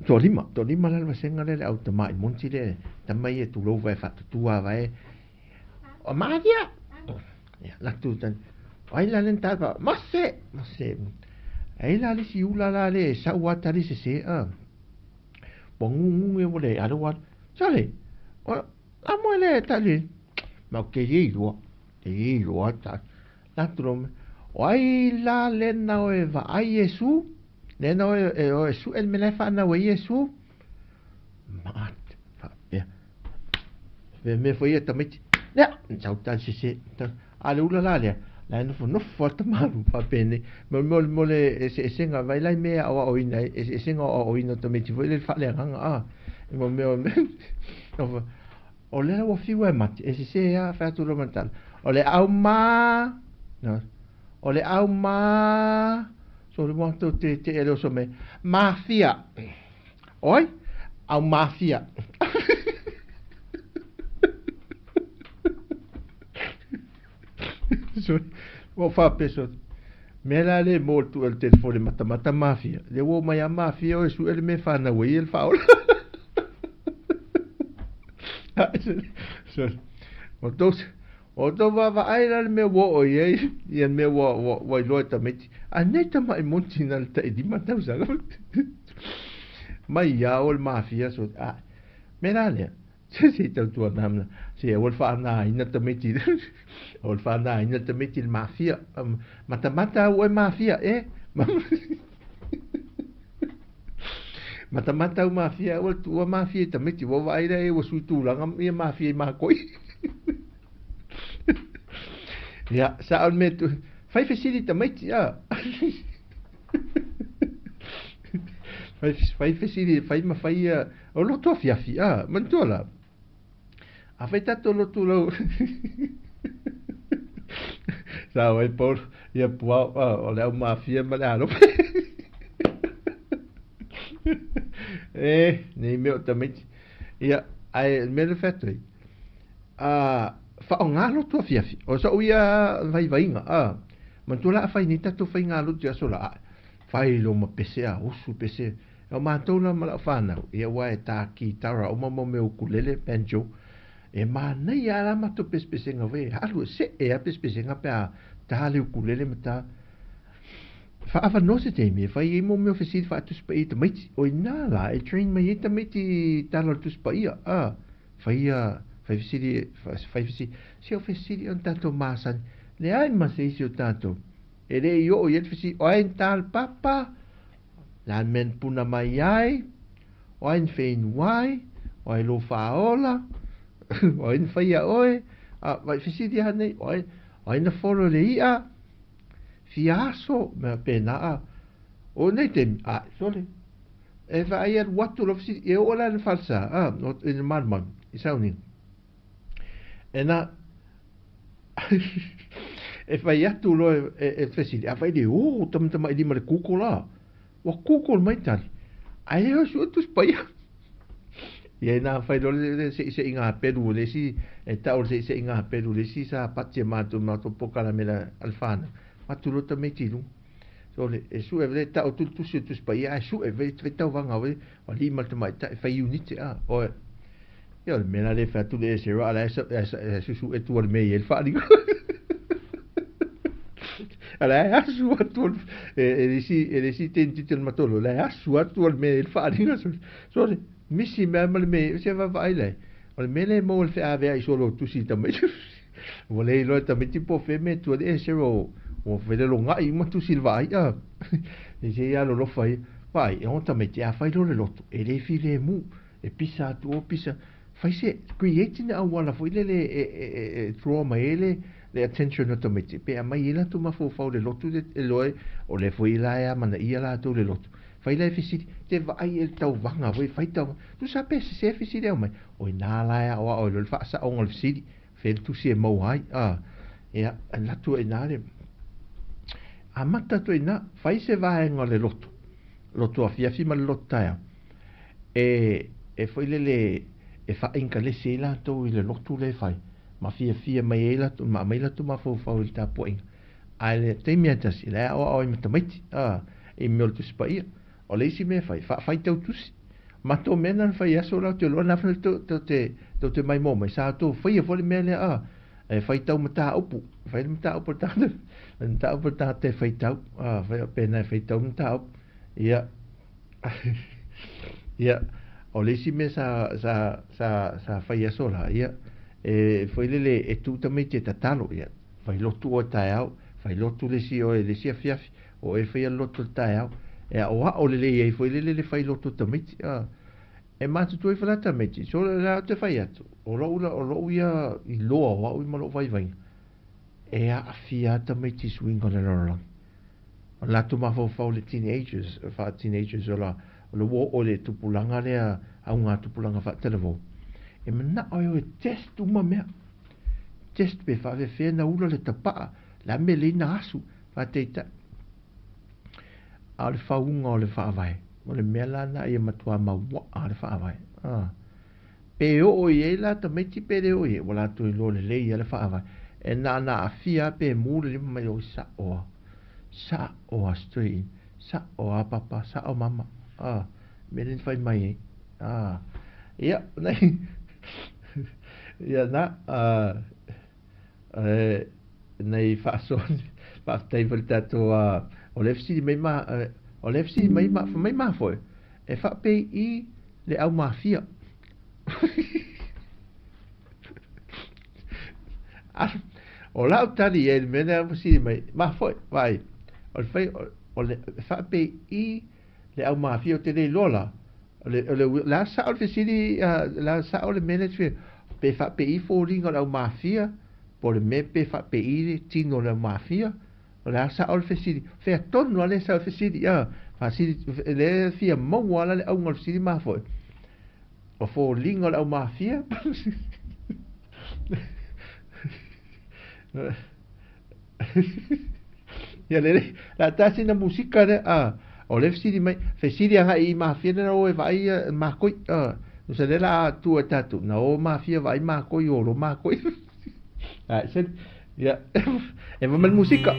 toalima, toalima la le vasega lea le au tama i monti le tama ia tulou vae faatutua vae. O Maria! Ia, latou tali. O ai la le na tala Mose! Mose! Ai la le isi ula la le sau a tali sese a. Ua ngungu ua le alu alu. Sale! O a moe le tali. Ma o ke iei loa. Ke iei loa ta. Latou lo me. O ai la le na o e vaai Iesu? Le na o e o e suʻe le mea la e whaanau e Iesu? Maat, faapea. Mea foi ia tamaiti, lea, sau tali sese. A le ula la lea, la e nofonofo lava tamalu faapenei. Mo le mo le eseesega vai la i mea e aoaoina ai, eseesega o aoaoina o tamaiti foi lele faaleagaga a. Mo mea o o lea ua fiu e mate, e sese lava, fai atu loa ma le tala, o le auma, o le auma, so le ua tou te te e le oso mai, mafia. Oi, au mafia. Sorry. Ua faapea so. Mea la le mo le tuu le telefone matamata mafia. Le ua mai a mafia o e sue le mea whanau e le whaola. Sorry. O tau o tau vaavaai la le mea ua oo i ai ia mea ua ua ua iloa e tamaiti. A nei tama'i monti na le 5 tausaga. Mai ia o le mafia so. A mea la lea. Se se tautua namna. Se aua le faanaina tamaiti. Aua le faanaina tamaiti le mafia. Matamata au e mafia e. Matamata au mafia aua le tuua mafia i tamaiti. Ua vaai lea e ua sui tulaga ia mafia i makoi. Ia, sa o le mea tu. Fai fesili tamaiti a. Fai, fai fesili, fai ma fai ia. O lotu afiafi, a, manatua la. A fai tatou lotu lau. Sa o ai Paul, ia puao, a, o le au mafia ma le alofa. E, nei mea o tamaiti. Ia, ae le mea le fai atu ai. A, faaaoga lotu afiafi. O sa'u ia vaivaiga, a, manatua la a fai nei tatou faiga lotu i aso la, a, fai lo ma pese a, usu pese. O matou la ma lau fanau, ia aua e tā kitara uma mo mea ukulele, banjo. E manaia lava la matou pesepesega foi, e alu e see lava pesepesega pe a tā le ukulele ma tā. Faaavanoa se taimi e fai ai mo mea o fesili faatusi paia i tamaiti. O ina la e train mai ai tamaiti i tala o le Tusi Paia, a, faia, fai fesili, fai fesili, se o fesili ona tatou masani. Leai ma se isi o tatou e le i oo i ai le fesili, o ai ni tā le papa? Le a le mea na puna mai ai, o ai na whenuai, o ai lō whaola, o ai na whaia oe, a vai fesili aha nei, o ai, o ai na folo le i'a, fia aso, mea pēnā a, o nei taimi, a, sole, e vaai alu atu lau fesili, e oo la i le falesa, a, o, i le malumalu, i sauniga. E na, e fai atu loa e, e fesili, a fai le, o, tamatama'i lima le Google la. Ua Google mai tali. Ai le hoi sue tusi paia. Ia ina fai loa le, le seʻiseʻiga pelu o le isi, e ta'u le seʻiseʻiga pelu o le isi sa pati e matou matou polokalame a le whanau. Atu loa tamaiti i luga. So le, e sue le ta'u atu le tusi o le Tusi Paia ae sue fai, fai tauvaga foi, ua lima le tamaitai, fai unite a. Oe. Ia o le mea la lea e fai atu le Esera a la e susu e tua le mea i ai le faaaliga. A la e asu atu e le isi e le isi teinititi o le matolo, la e asu atu le mea i ai le faaaliga. So le misi mea ma le mea se vaavaai lai. O le mea lea e maua le feaveai solo o tusi i tamaiti. Ua le iloa e tamaiti po o fea mea e tua le Esera ua felelogai uma tusi i le vaai a. E se i alolofa ia. Vaai, e ona tamaiti a fai loa le loto, e le filemu. E pisa atu o pisa, fai se create ni auala foi lele e, e, e, e draw mai ai le, le attention o tamaiti, pe aumai ai latou mafaufau le lotu le, e loa o lea foi la e amanaia latou le lotu. Fai la e fesili, te vaai e le tauvaga foi, fai tauvaga. Tusa pe sese fesili aumai, o ina la e aoao ai loa le faasaoga o le fesili, fea le tusi e maua ai, a, ia, alu atu ai ina le, amata atu ai ina, fai se vaega o le lotu, lotu afiafi ma le lotu taeao, e, e foi lele e faainkalesi ai latou i le lotu lea e fai, ma fiafia mai ai latou, ma aumai latou mafaufau i le tapuaiga. Ae le taimi lava tasi, la e aoao ai ma tamaiti, a, i mea o le Tusi Paia. O le isi mea e fai, faafaitau tusi. Matou mea na na fai i aso la ou te iloa na tou, tou te, tou te maimoa mai, sa outou faia foi le mea lea, a, e faitau mataupu, fai le mataupu a le tagata, le mataupu a le tagata e faitau, a, fai pena e faitau le mataupu. Ia, ia, o le isi mea sa, sa, sa, sa fai i aso la, ia, e foi lele e tuu tamaiti e tatalo, ia, fai lotu oe taeao, fai lotu le isi oe le isi afiafi, o e faia le lotu le taeao, e aoao lelei ai foi lele le fai lotu tamaiti, a, e E matutua ifo la tamaiti, so o lea ou te fai atu, o lou, o lou ia iloa o au ma lou vaivaiga, e aafia lava tamaiti i suiga o le lalolagi. O le latou mafaufau i le teenagers, faa-teenagers o la, o le ua oo i le tupulaga lea, auga tupulaga faatalavou, e manao e o e test uma mea. Test pe faafefea na ula le tapaa, le a mea e lelei na asu, faataitai. A o le fauga o le faavae, o le mea la lena ia matua mauaa le faavae. A. Pe oo i ai la tamaiti pe le oo i ai, ua latou iloa lelei lava le faavae. E na ona aafia lava pe mu le lima mai, oi sa'o lava, sa'o lava si toeaina, sa'o lava papa, sa'o mama. A, mea lea na fai mai ai. A, ia, nai, ia na, a, e, nai faasoa, faafetai foi i le tatou, a, o lea e fesili mai ma, o lea e fesili mai ma, fai mai mafoe, e faapei le au mafia. O lau tali i ai i le mea lea ua fesili mai, mafoe, vaai, o le fai, o le faapei le au mafia, ou te le iloa la, o le, o le, o le a sao le fesili, o le a sao le mea lea e te fia, pe faapei foliga o le au mafia, po o le mea pe faapei le tino o le au mafia, O le a sao le fesili? Fea tonu lava lea e sao le fesili, a? Faasili, lea e fia maua lava la le auga o le fesili mafoe. O foliga o le au mafia. Ia lelei, la tasi na musika lea, a, o lea fesili mai, fesili agai i mafia lea na o e vaai makoi, a, nusa lea la a tua e tatou, na o mafia vaai makoi, o lo makoi. Ai, se, ia, e va mai le musika.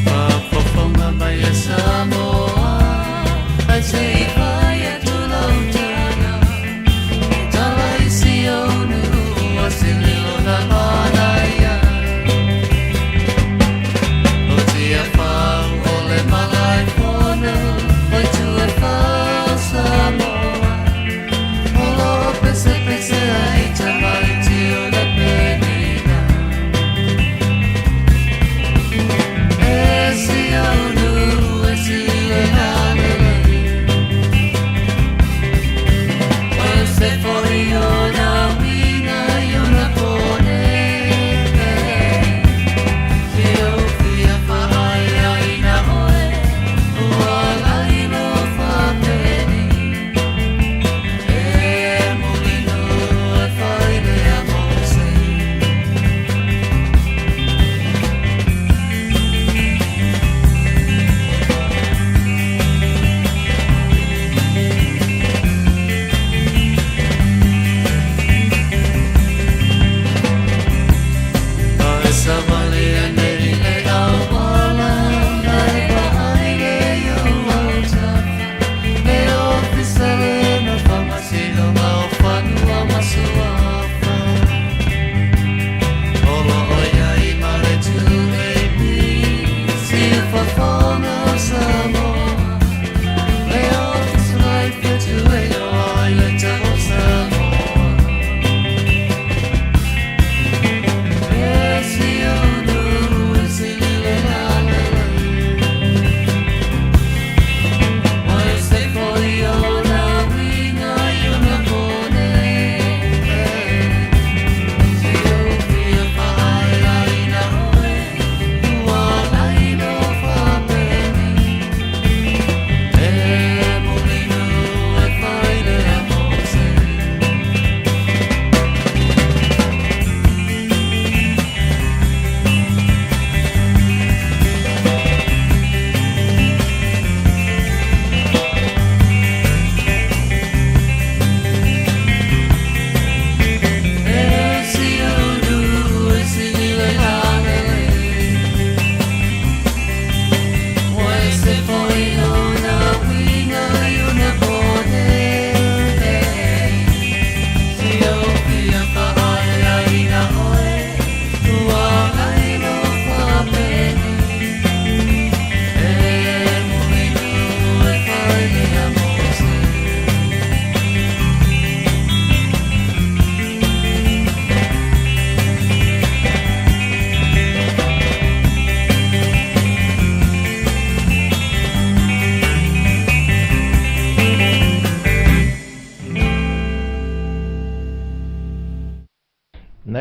Faafofoga mai e Samoa, ae se i fai atu lau tala. E tala i si ou nuu o se leo na manaia. O Tiafau o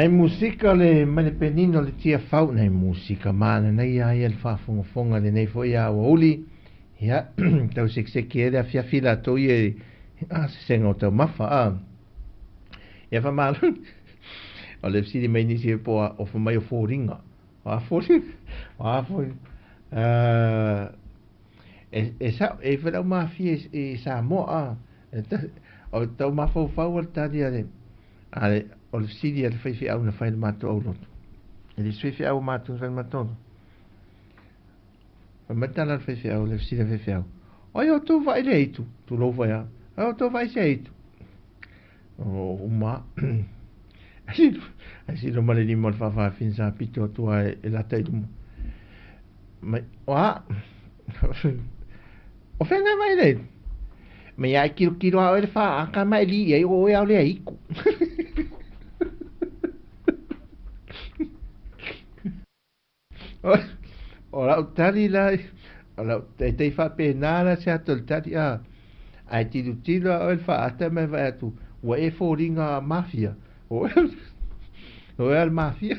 Nai musika le mai le penina o le Tiafau, nai musika mananaia ia le faafogafoga lenei foi aoauli. Ia, tau sekiseki ai le afiafi latou ia i asesega o taumafa a. Ia faamalo. O le fesili mai nisi e po o fa mai o foliga. O a foliga? O a foliga? E, e sao, e foi lau mafia i Samoa a. O tau mafaufau a le tali a le, a le, o le fesili a le faifeau na fai le matou aulotu. E le faifeau o matou na fai le matou aulotu. Fai mai le tala a le faifeau, le fesili a le faifeau. O ai outou vaai le aitu? Tulou foi a. Ai outou vaai se aitu? O uma. Ai silo ma le lima o le faafafine sa pito atu a e lata i luma. Mai, o a? O fea nai vai le? Mai ai kilo kilo a oe le whaaka mai li ai o oe au le aiku. O lau tali la, o lau e tei faapena la se ata o le tali a. Ae tilotilo a oe le faata ma e vaai atu, ua e foliga mafia. O oe a le mafia.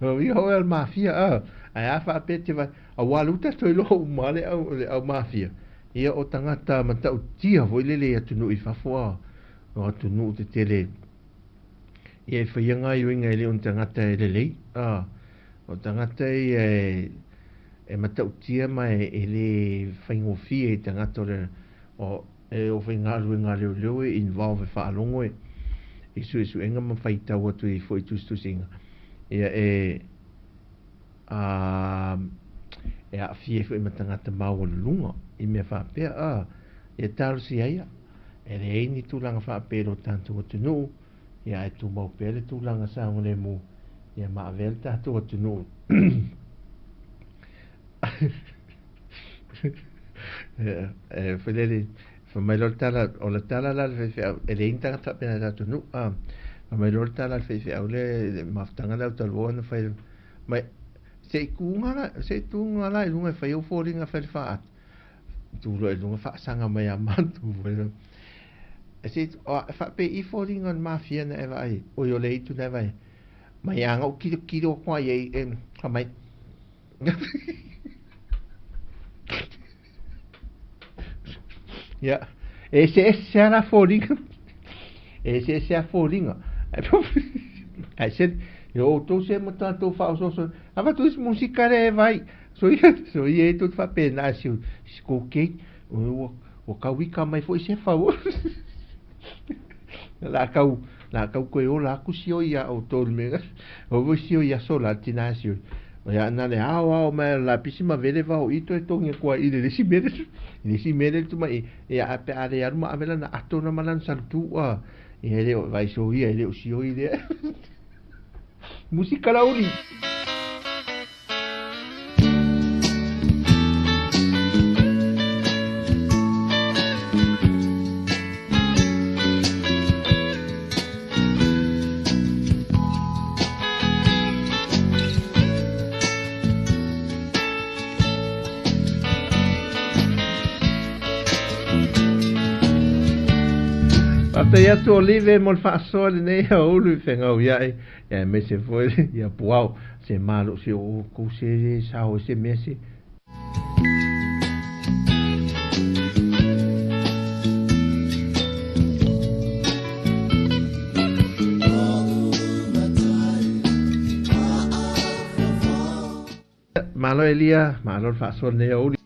O ia oe a le mafia a. Ae a faapea te vaai, aua lea ua tatou iloa uma le au, le au mafia. Ia o tagata matautia foi lele i atunuu i fafo a. O atunuu tetele. Ia e faia gaoioiga e le o ni tagata e lelei a. O tagata ia e matautia ma e le faigofie i tagata o le o e o faigaluega a leoleo e involve e faalogo e i suesuega ma faitau atu i foi tusitusiga ia e a e aafia ai foi ma tagata maualuluga i mea faapea a ia talosia ia e leai ni tulaga faapea i lo tatou atunuu ia ae tumau pea le tulaga saogalemu ia ma avea le tatou atunuu e foi lele fai mai loa le tala o le tala la a le faifeau e leai ni tagata faapena i le tatou nuu a fai mai loa le tala a le faifeau le mafutaga lea talu ai ona fai mai se i tuga la se i tuga la i luga e fai au foliga fai le faata tu loa i luga faasaga mai ia matou foi e se i faapei foliga o le mafia na e vaai oi o le aitu na e vaai mai a na ou tilotilo atu lava i ai e fai mai Ia, e eseese lava la foliga. E eseese lava foliga. Ae se e outou se ma tatou faaosooso. Avatu isi musika lea e vai. Soia, soia e tou te faapena si si kou keiki. Ua ua kauika mai foi se fau. La kau la kau koe ola aku sio ia outou le mea. O foi sio ia aso la tina sio. O ia na le ao ao mai la pisi ma vele vao i toe tongi aku ai i le isi mea le le isi mea le tuma i ia a pe a le alu ma ave lana ato na ma lana salutu a ia e le o vai soia e le o sioi lea. Musika lauli. Faafetai atu Olive mo le faasoa lenei aoulu i fegauia'i ia aemaise foi ia Puao se malosi o outou se sao i se mea se Malo Elia, malo le faasoa lenei aouli.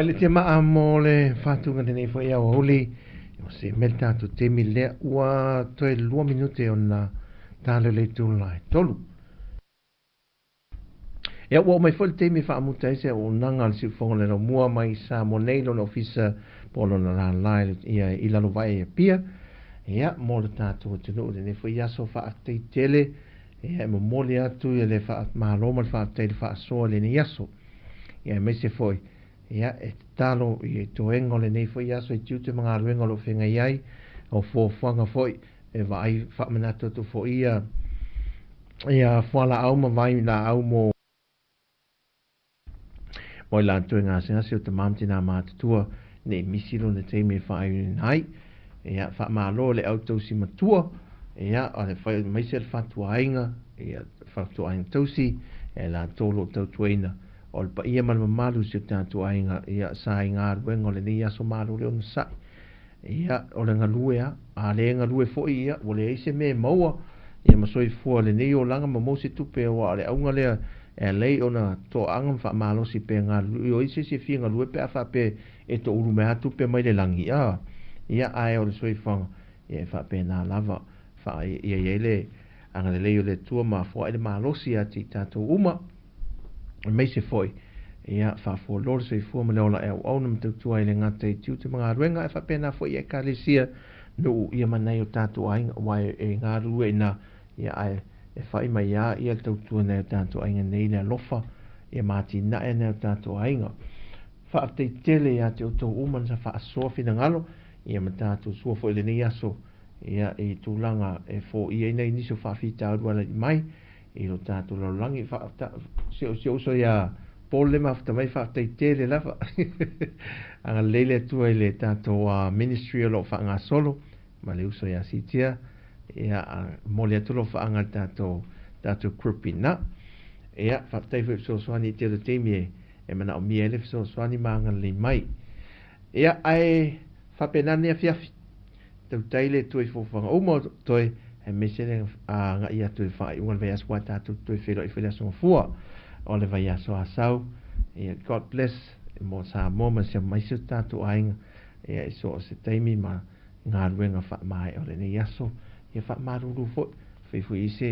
mai le tiamaa mo le faatuga lenei foi aoauli. Ua see mai le tatou taimi lea ua toe 2 minute ona talo le itu la e 3. Ia, ua oo mai foi le taimi e faamuta ai se auaunaga a le Siufofoga o le Laumua mai Samoa nei, lona ofisa po o lona lala ia i Lalovaea i Apia. Ia, mo le tatou atunuu i lenei foi aso faafetai tele. Ia, e momoli atu ia le faamalo ma le faafetai i le faasoa i lenei aso. Ia, aemaise foi, ia, e tatalo i toega o lenei foi aso i tiute ma galuega o lo o feagai ai, o fuafuaga foi e vaai faamanatu atu foi ia ia fualaau ma vai laau mo mo i latou e gasegase o tama ma tinā matutua ne i misi lona taimi e faaiuina ai. Ia, faamalo i le au tausi matua, ia, o le fai aemaise le fatuaiga, ia, fatuaiga tausi, e latou o lo o tautuaina o le paia ma le mamalu o si o tatou aiga, ia, sa i galuega o lenei aso malo le onosai. Ia, o le galue a, a le galue foi, ia, ua leai se mea e maua, ia ma soifua lenei olaga ma maua se tupe, aua o le auga lea e ala ai ona toaaga ma faamalosi pea galulue. Ioe, se isi e fia galue pe a faapea e toulu mai lava tupe mai le lagi, a, ia, ae o le soifuaga, ia, e faapena lava, faa, ia i ai le agalelei o le Atua ma foai le malosi ia te i tatou uma. Aemaise foi, ia, faafualoa le soifua ma le ola e auauna ma tautua ai le gata i tiute ma galuega, ae faapena foi i Ekalesia, nuu, ia ma nai o tatou aiga, aua e galulue i ina, ia, ae e fai mai lava ia le tautua i nai o tatou aiga nei le alofa, ia ma atinae nai o tatou aiga. Faafetai tele ia te outou uma na faasoa finagalo, ia ma tatou sua foi i lenei aso, ia, i tulaga e foia ai nai nisi o faafitauli ua alai mai i lo tatou lalolagi. Fa, si o si uso ia Paul le mafuta mai, faafetai tele lava. Agalelei le Atua i le tatou ministry o lo o faagasolo ma le uso ia Sitia. Ia, momoli atu alofa i le tatou tatou group ina. Ia, faafetai foi fesoasoani i tele o taimi e, e manaomia ai le fesoasoani ma agalelei mai. Ia, ae faapena nei afiafi. Tautai le Atua i fuafuaga uma o toe, aemaise le agai atu i le faaiuga o le vaiaso aua tatou te toe feiloai foi i le Aso Gafua o le vaiaso Asau. Ia, God bless mo Samoa ma si aemaise o tatou aiga, ia, i so o se taimi ma galuega faamaea o lenei aso. Ia faamalulu foi, fai foi i se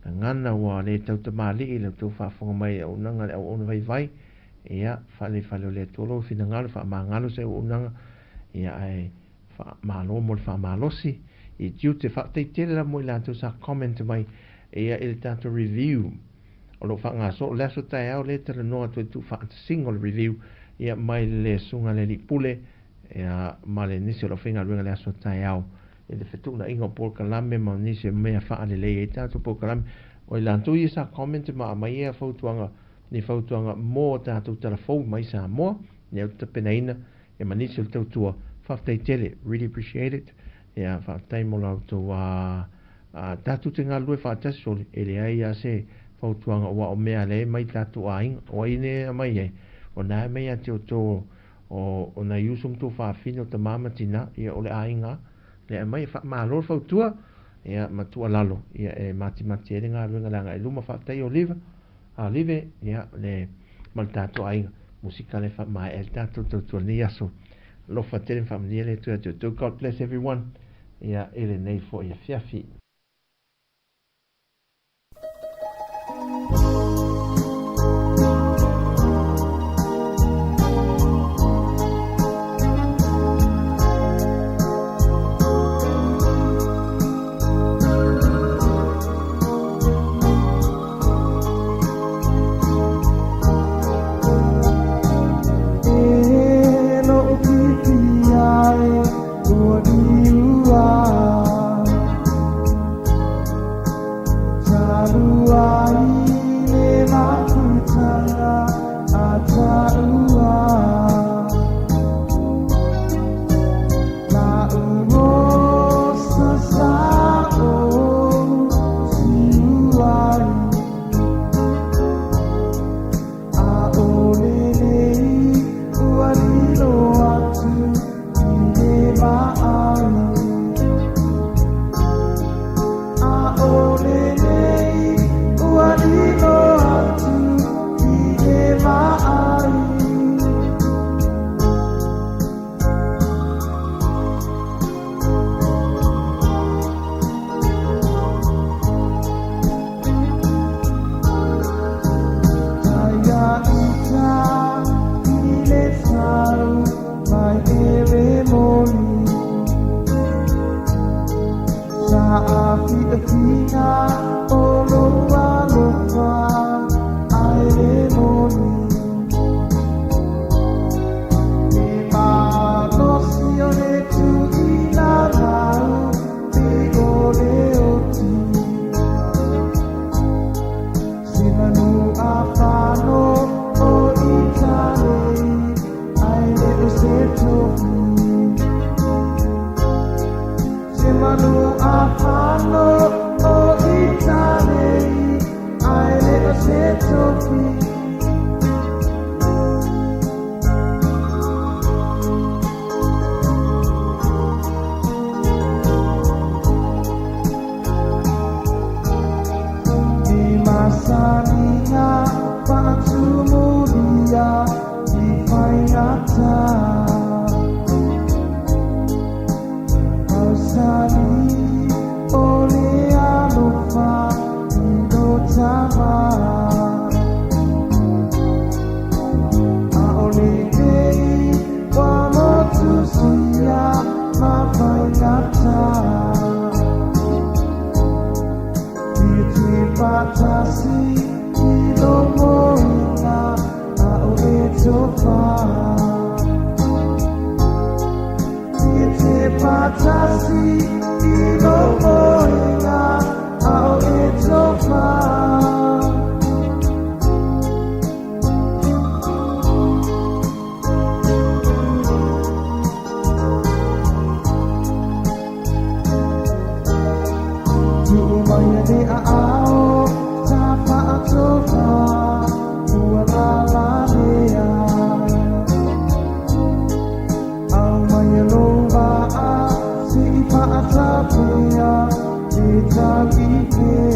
gagana ua le tautamalii i le tou faafofoga mai i auaunaga a le auauna vaivai. Ia, faaleifale o le Atua lou finagalo, faamagalo se auaunaga, ia, ae Faamalo mo le faamalosi i tiute. Faafetai tele lava mo i latou sa comment mai ia i le tatou review o lo o faagasolo. O le aso taeao lea e talanoa atu ai le tuufaatasiga o le review ia mai le Susuga i le Alii Pule ia ma le nisi o le aufaigaluega i le aso taeao i le fetuunaiga o polokalame ma nisi o mea faalelei ai tatou polokalame. O i latou ia sa comment ma aumai ia fautuaga, ni fautuaga mo tatou tala fou mai Samoa, lea ou te tapenaina Ia ma nisi o le tautua, faafetai tele, really appreciate it. Ia, faafetai mo la outou a tatou te galulue faatasi sole, e leai lava se fautuaga aua o mea lea e aumai i tatou aiga, o ai lea e aumai ai? O na e aumai ia te outou o o nai uso ma tuafafine o tama ma tina, ia o le aiga lea e aumai, faamalo le fautua, ia ma tuualalo, ia e matimati ai le galuega le agai i luma. Faafetai Oliva. Olive, ia, le, ma le tatou aiga musika le faamaea le tatou tautua lenei aso. Alofa tele ma faamanuia le Atua ia te outou. God bless everyone. Ia, i lenei foi afiafi. E lo'u fiafia e ua liua. e le moni. Sa aafiafiga o lou alofa ae le moni. Le malosi o le tuilalau pe o le oti. Se manu a fano o Italei ae le o se tofi. Se manu a fano o Italei ae le o se tofi. E masani na faatumulia i faigata. Tausali o le alofa i lo tama. Aʻole nei ua motusia ma faigata. Ia te faatasi i lo moena aʻole tofa. Ia te faatasi i lo moena aʻole tofa. Tuu mai le aao sa faatofa ua lalalea. Au mai lou vaa seʻi faatapea le tau i pea.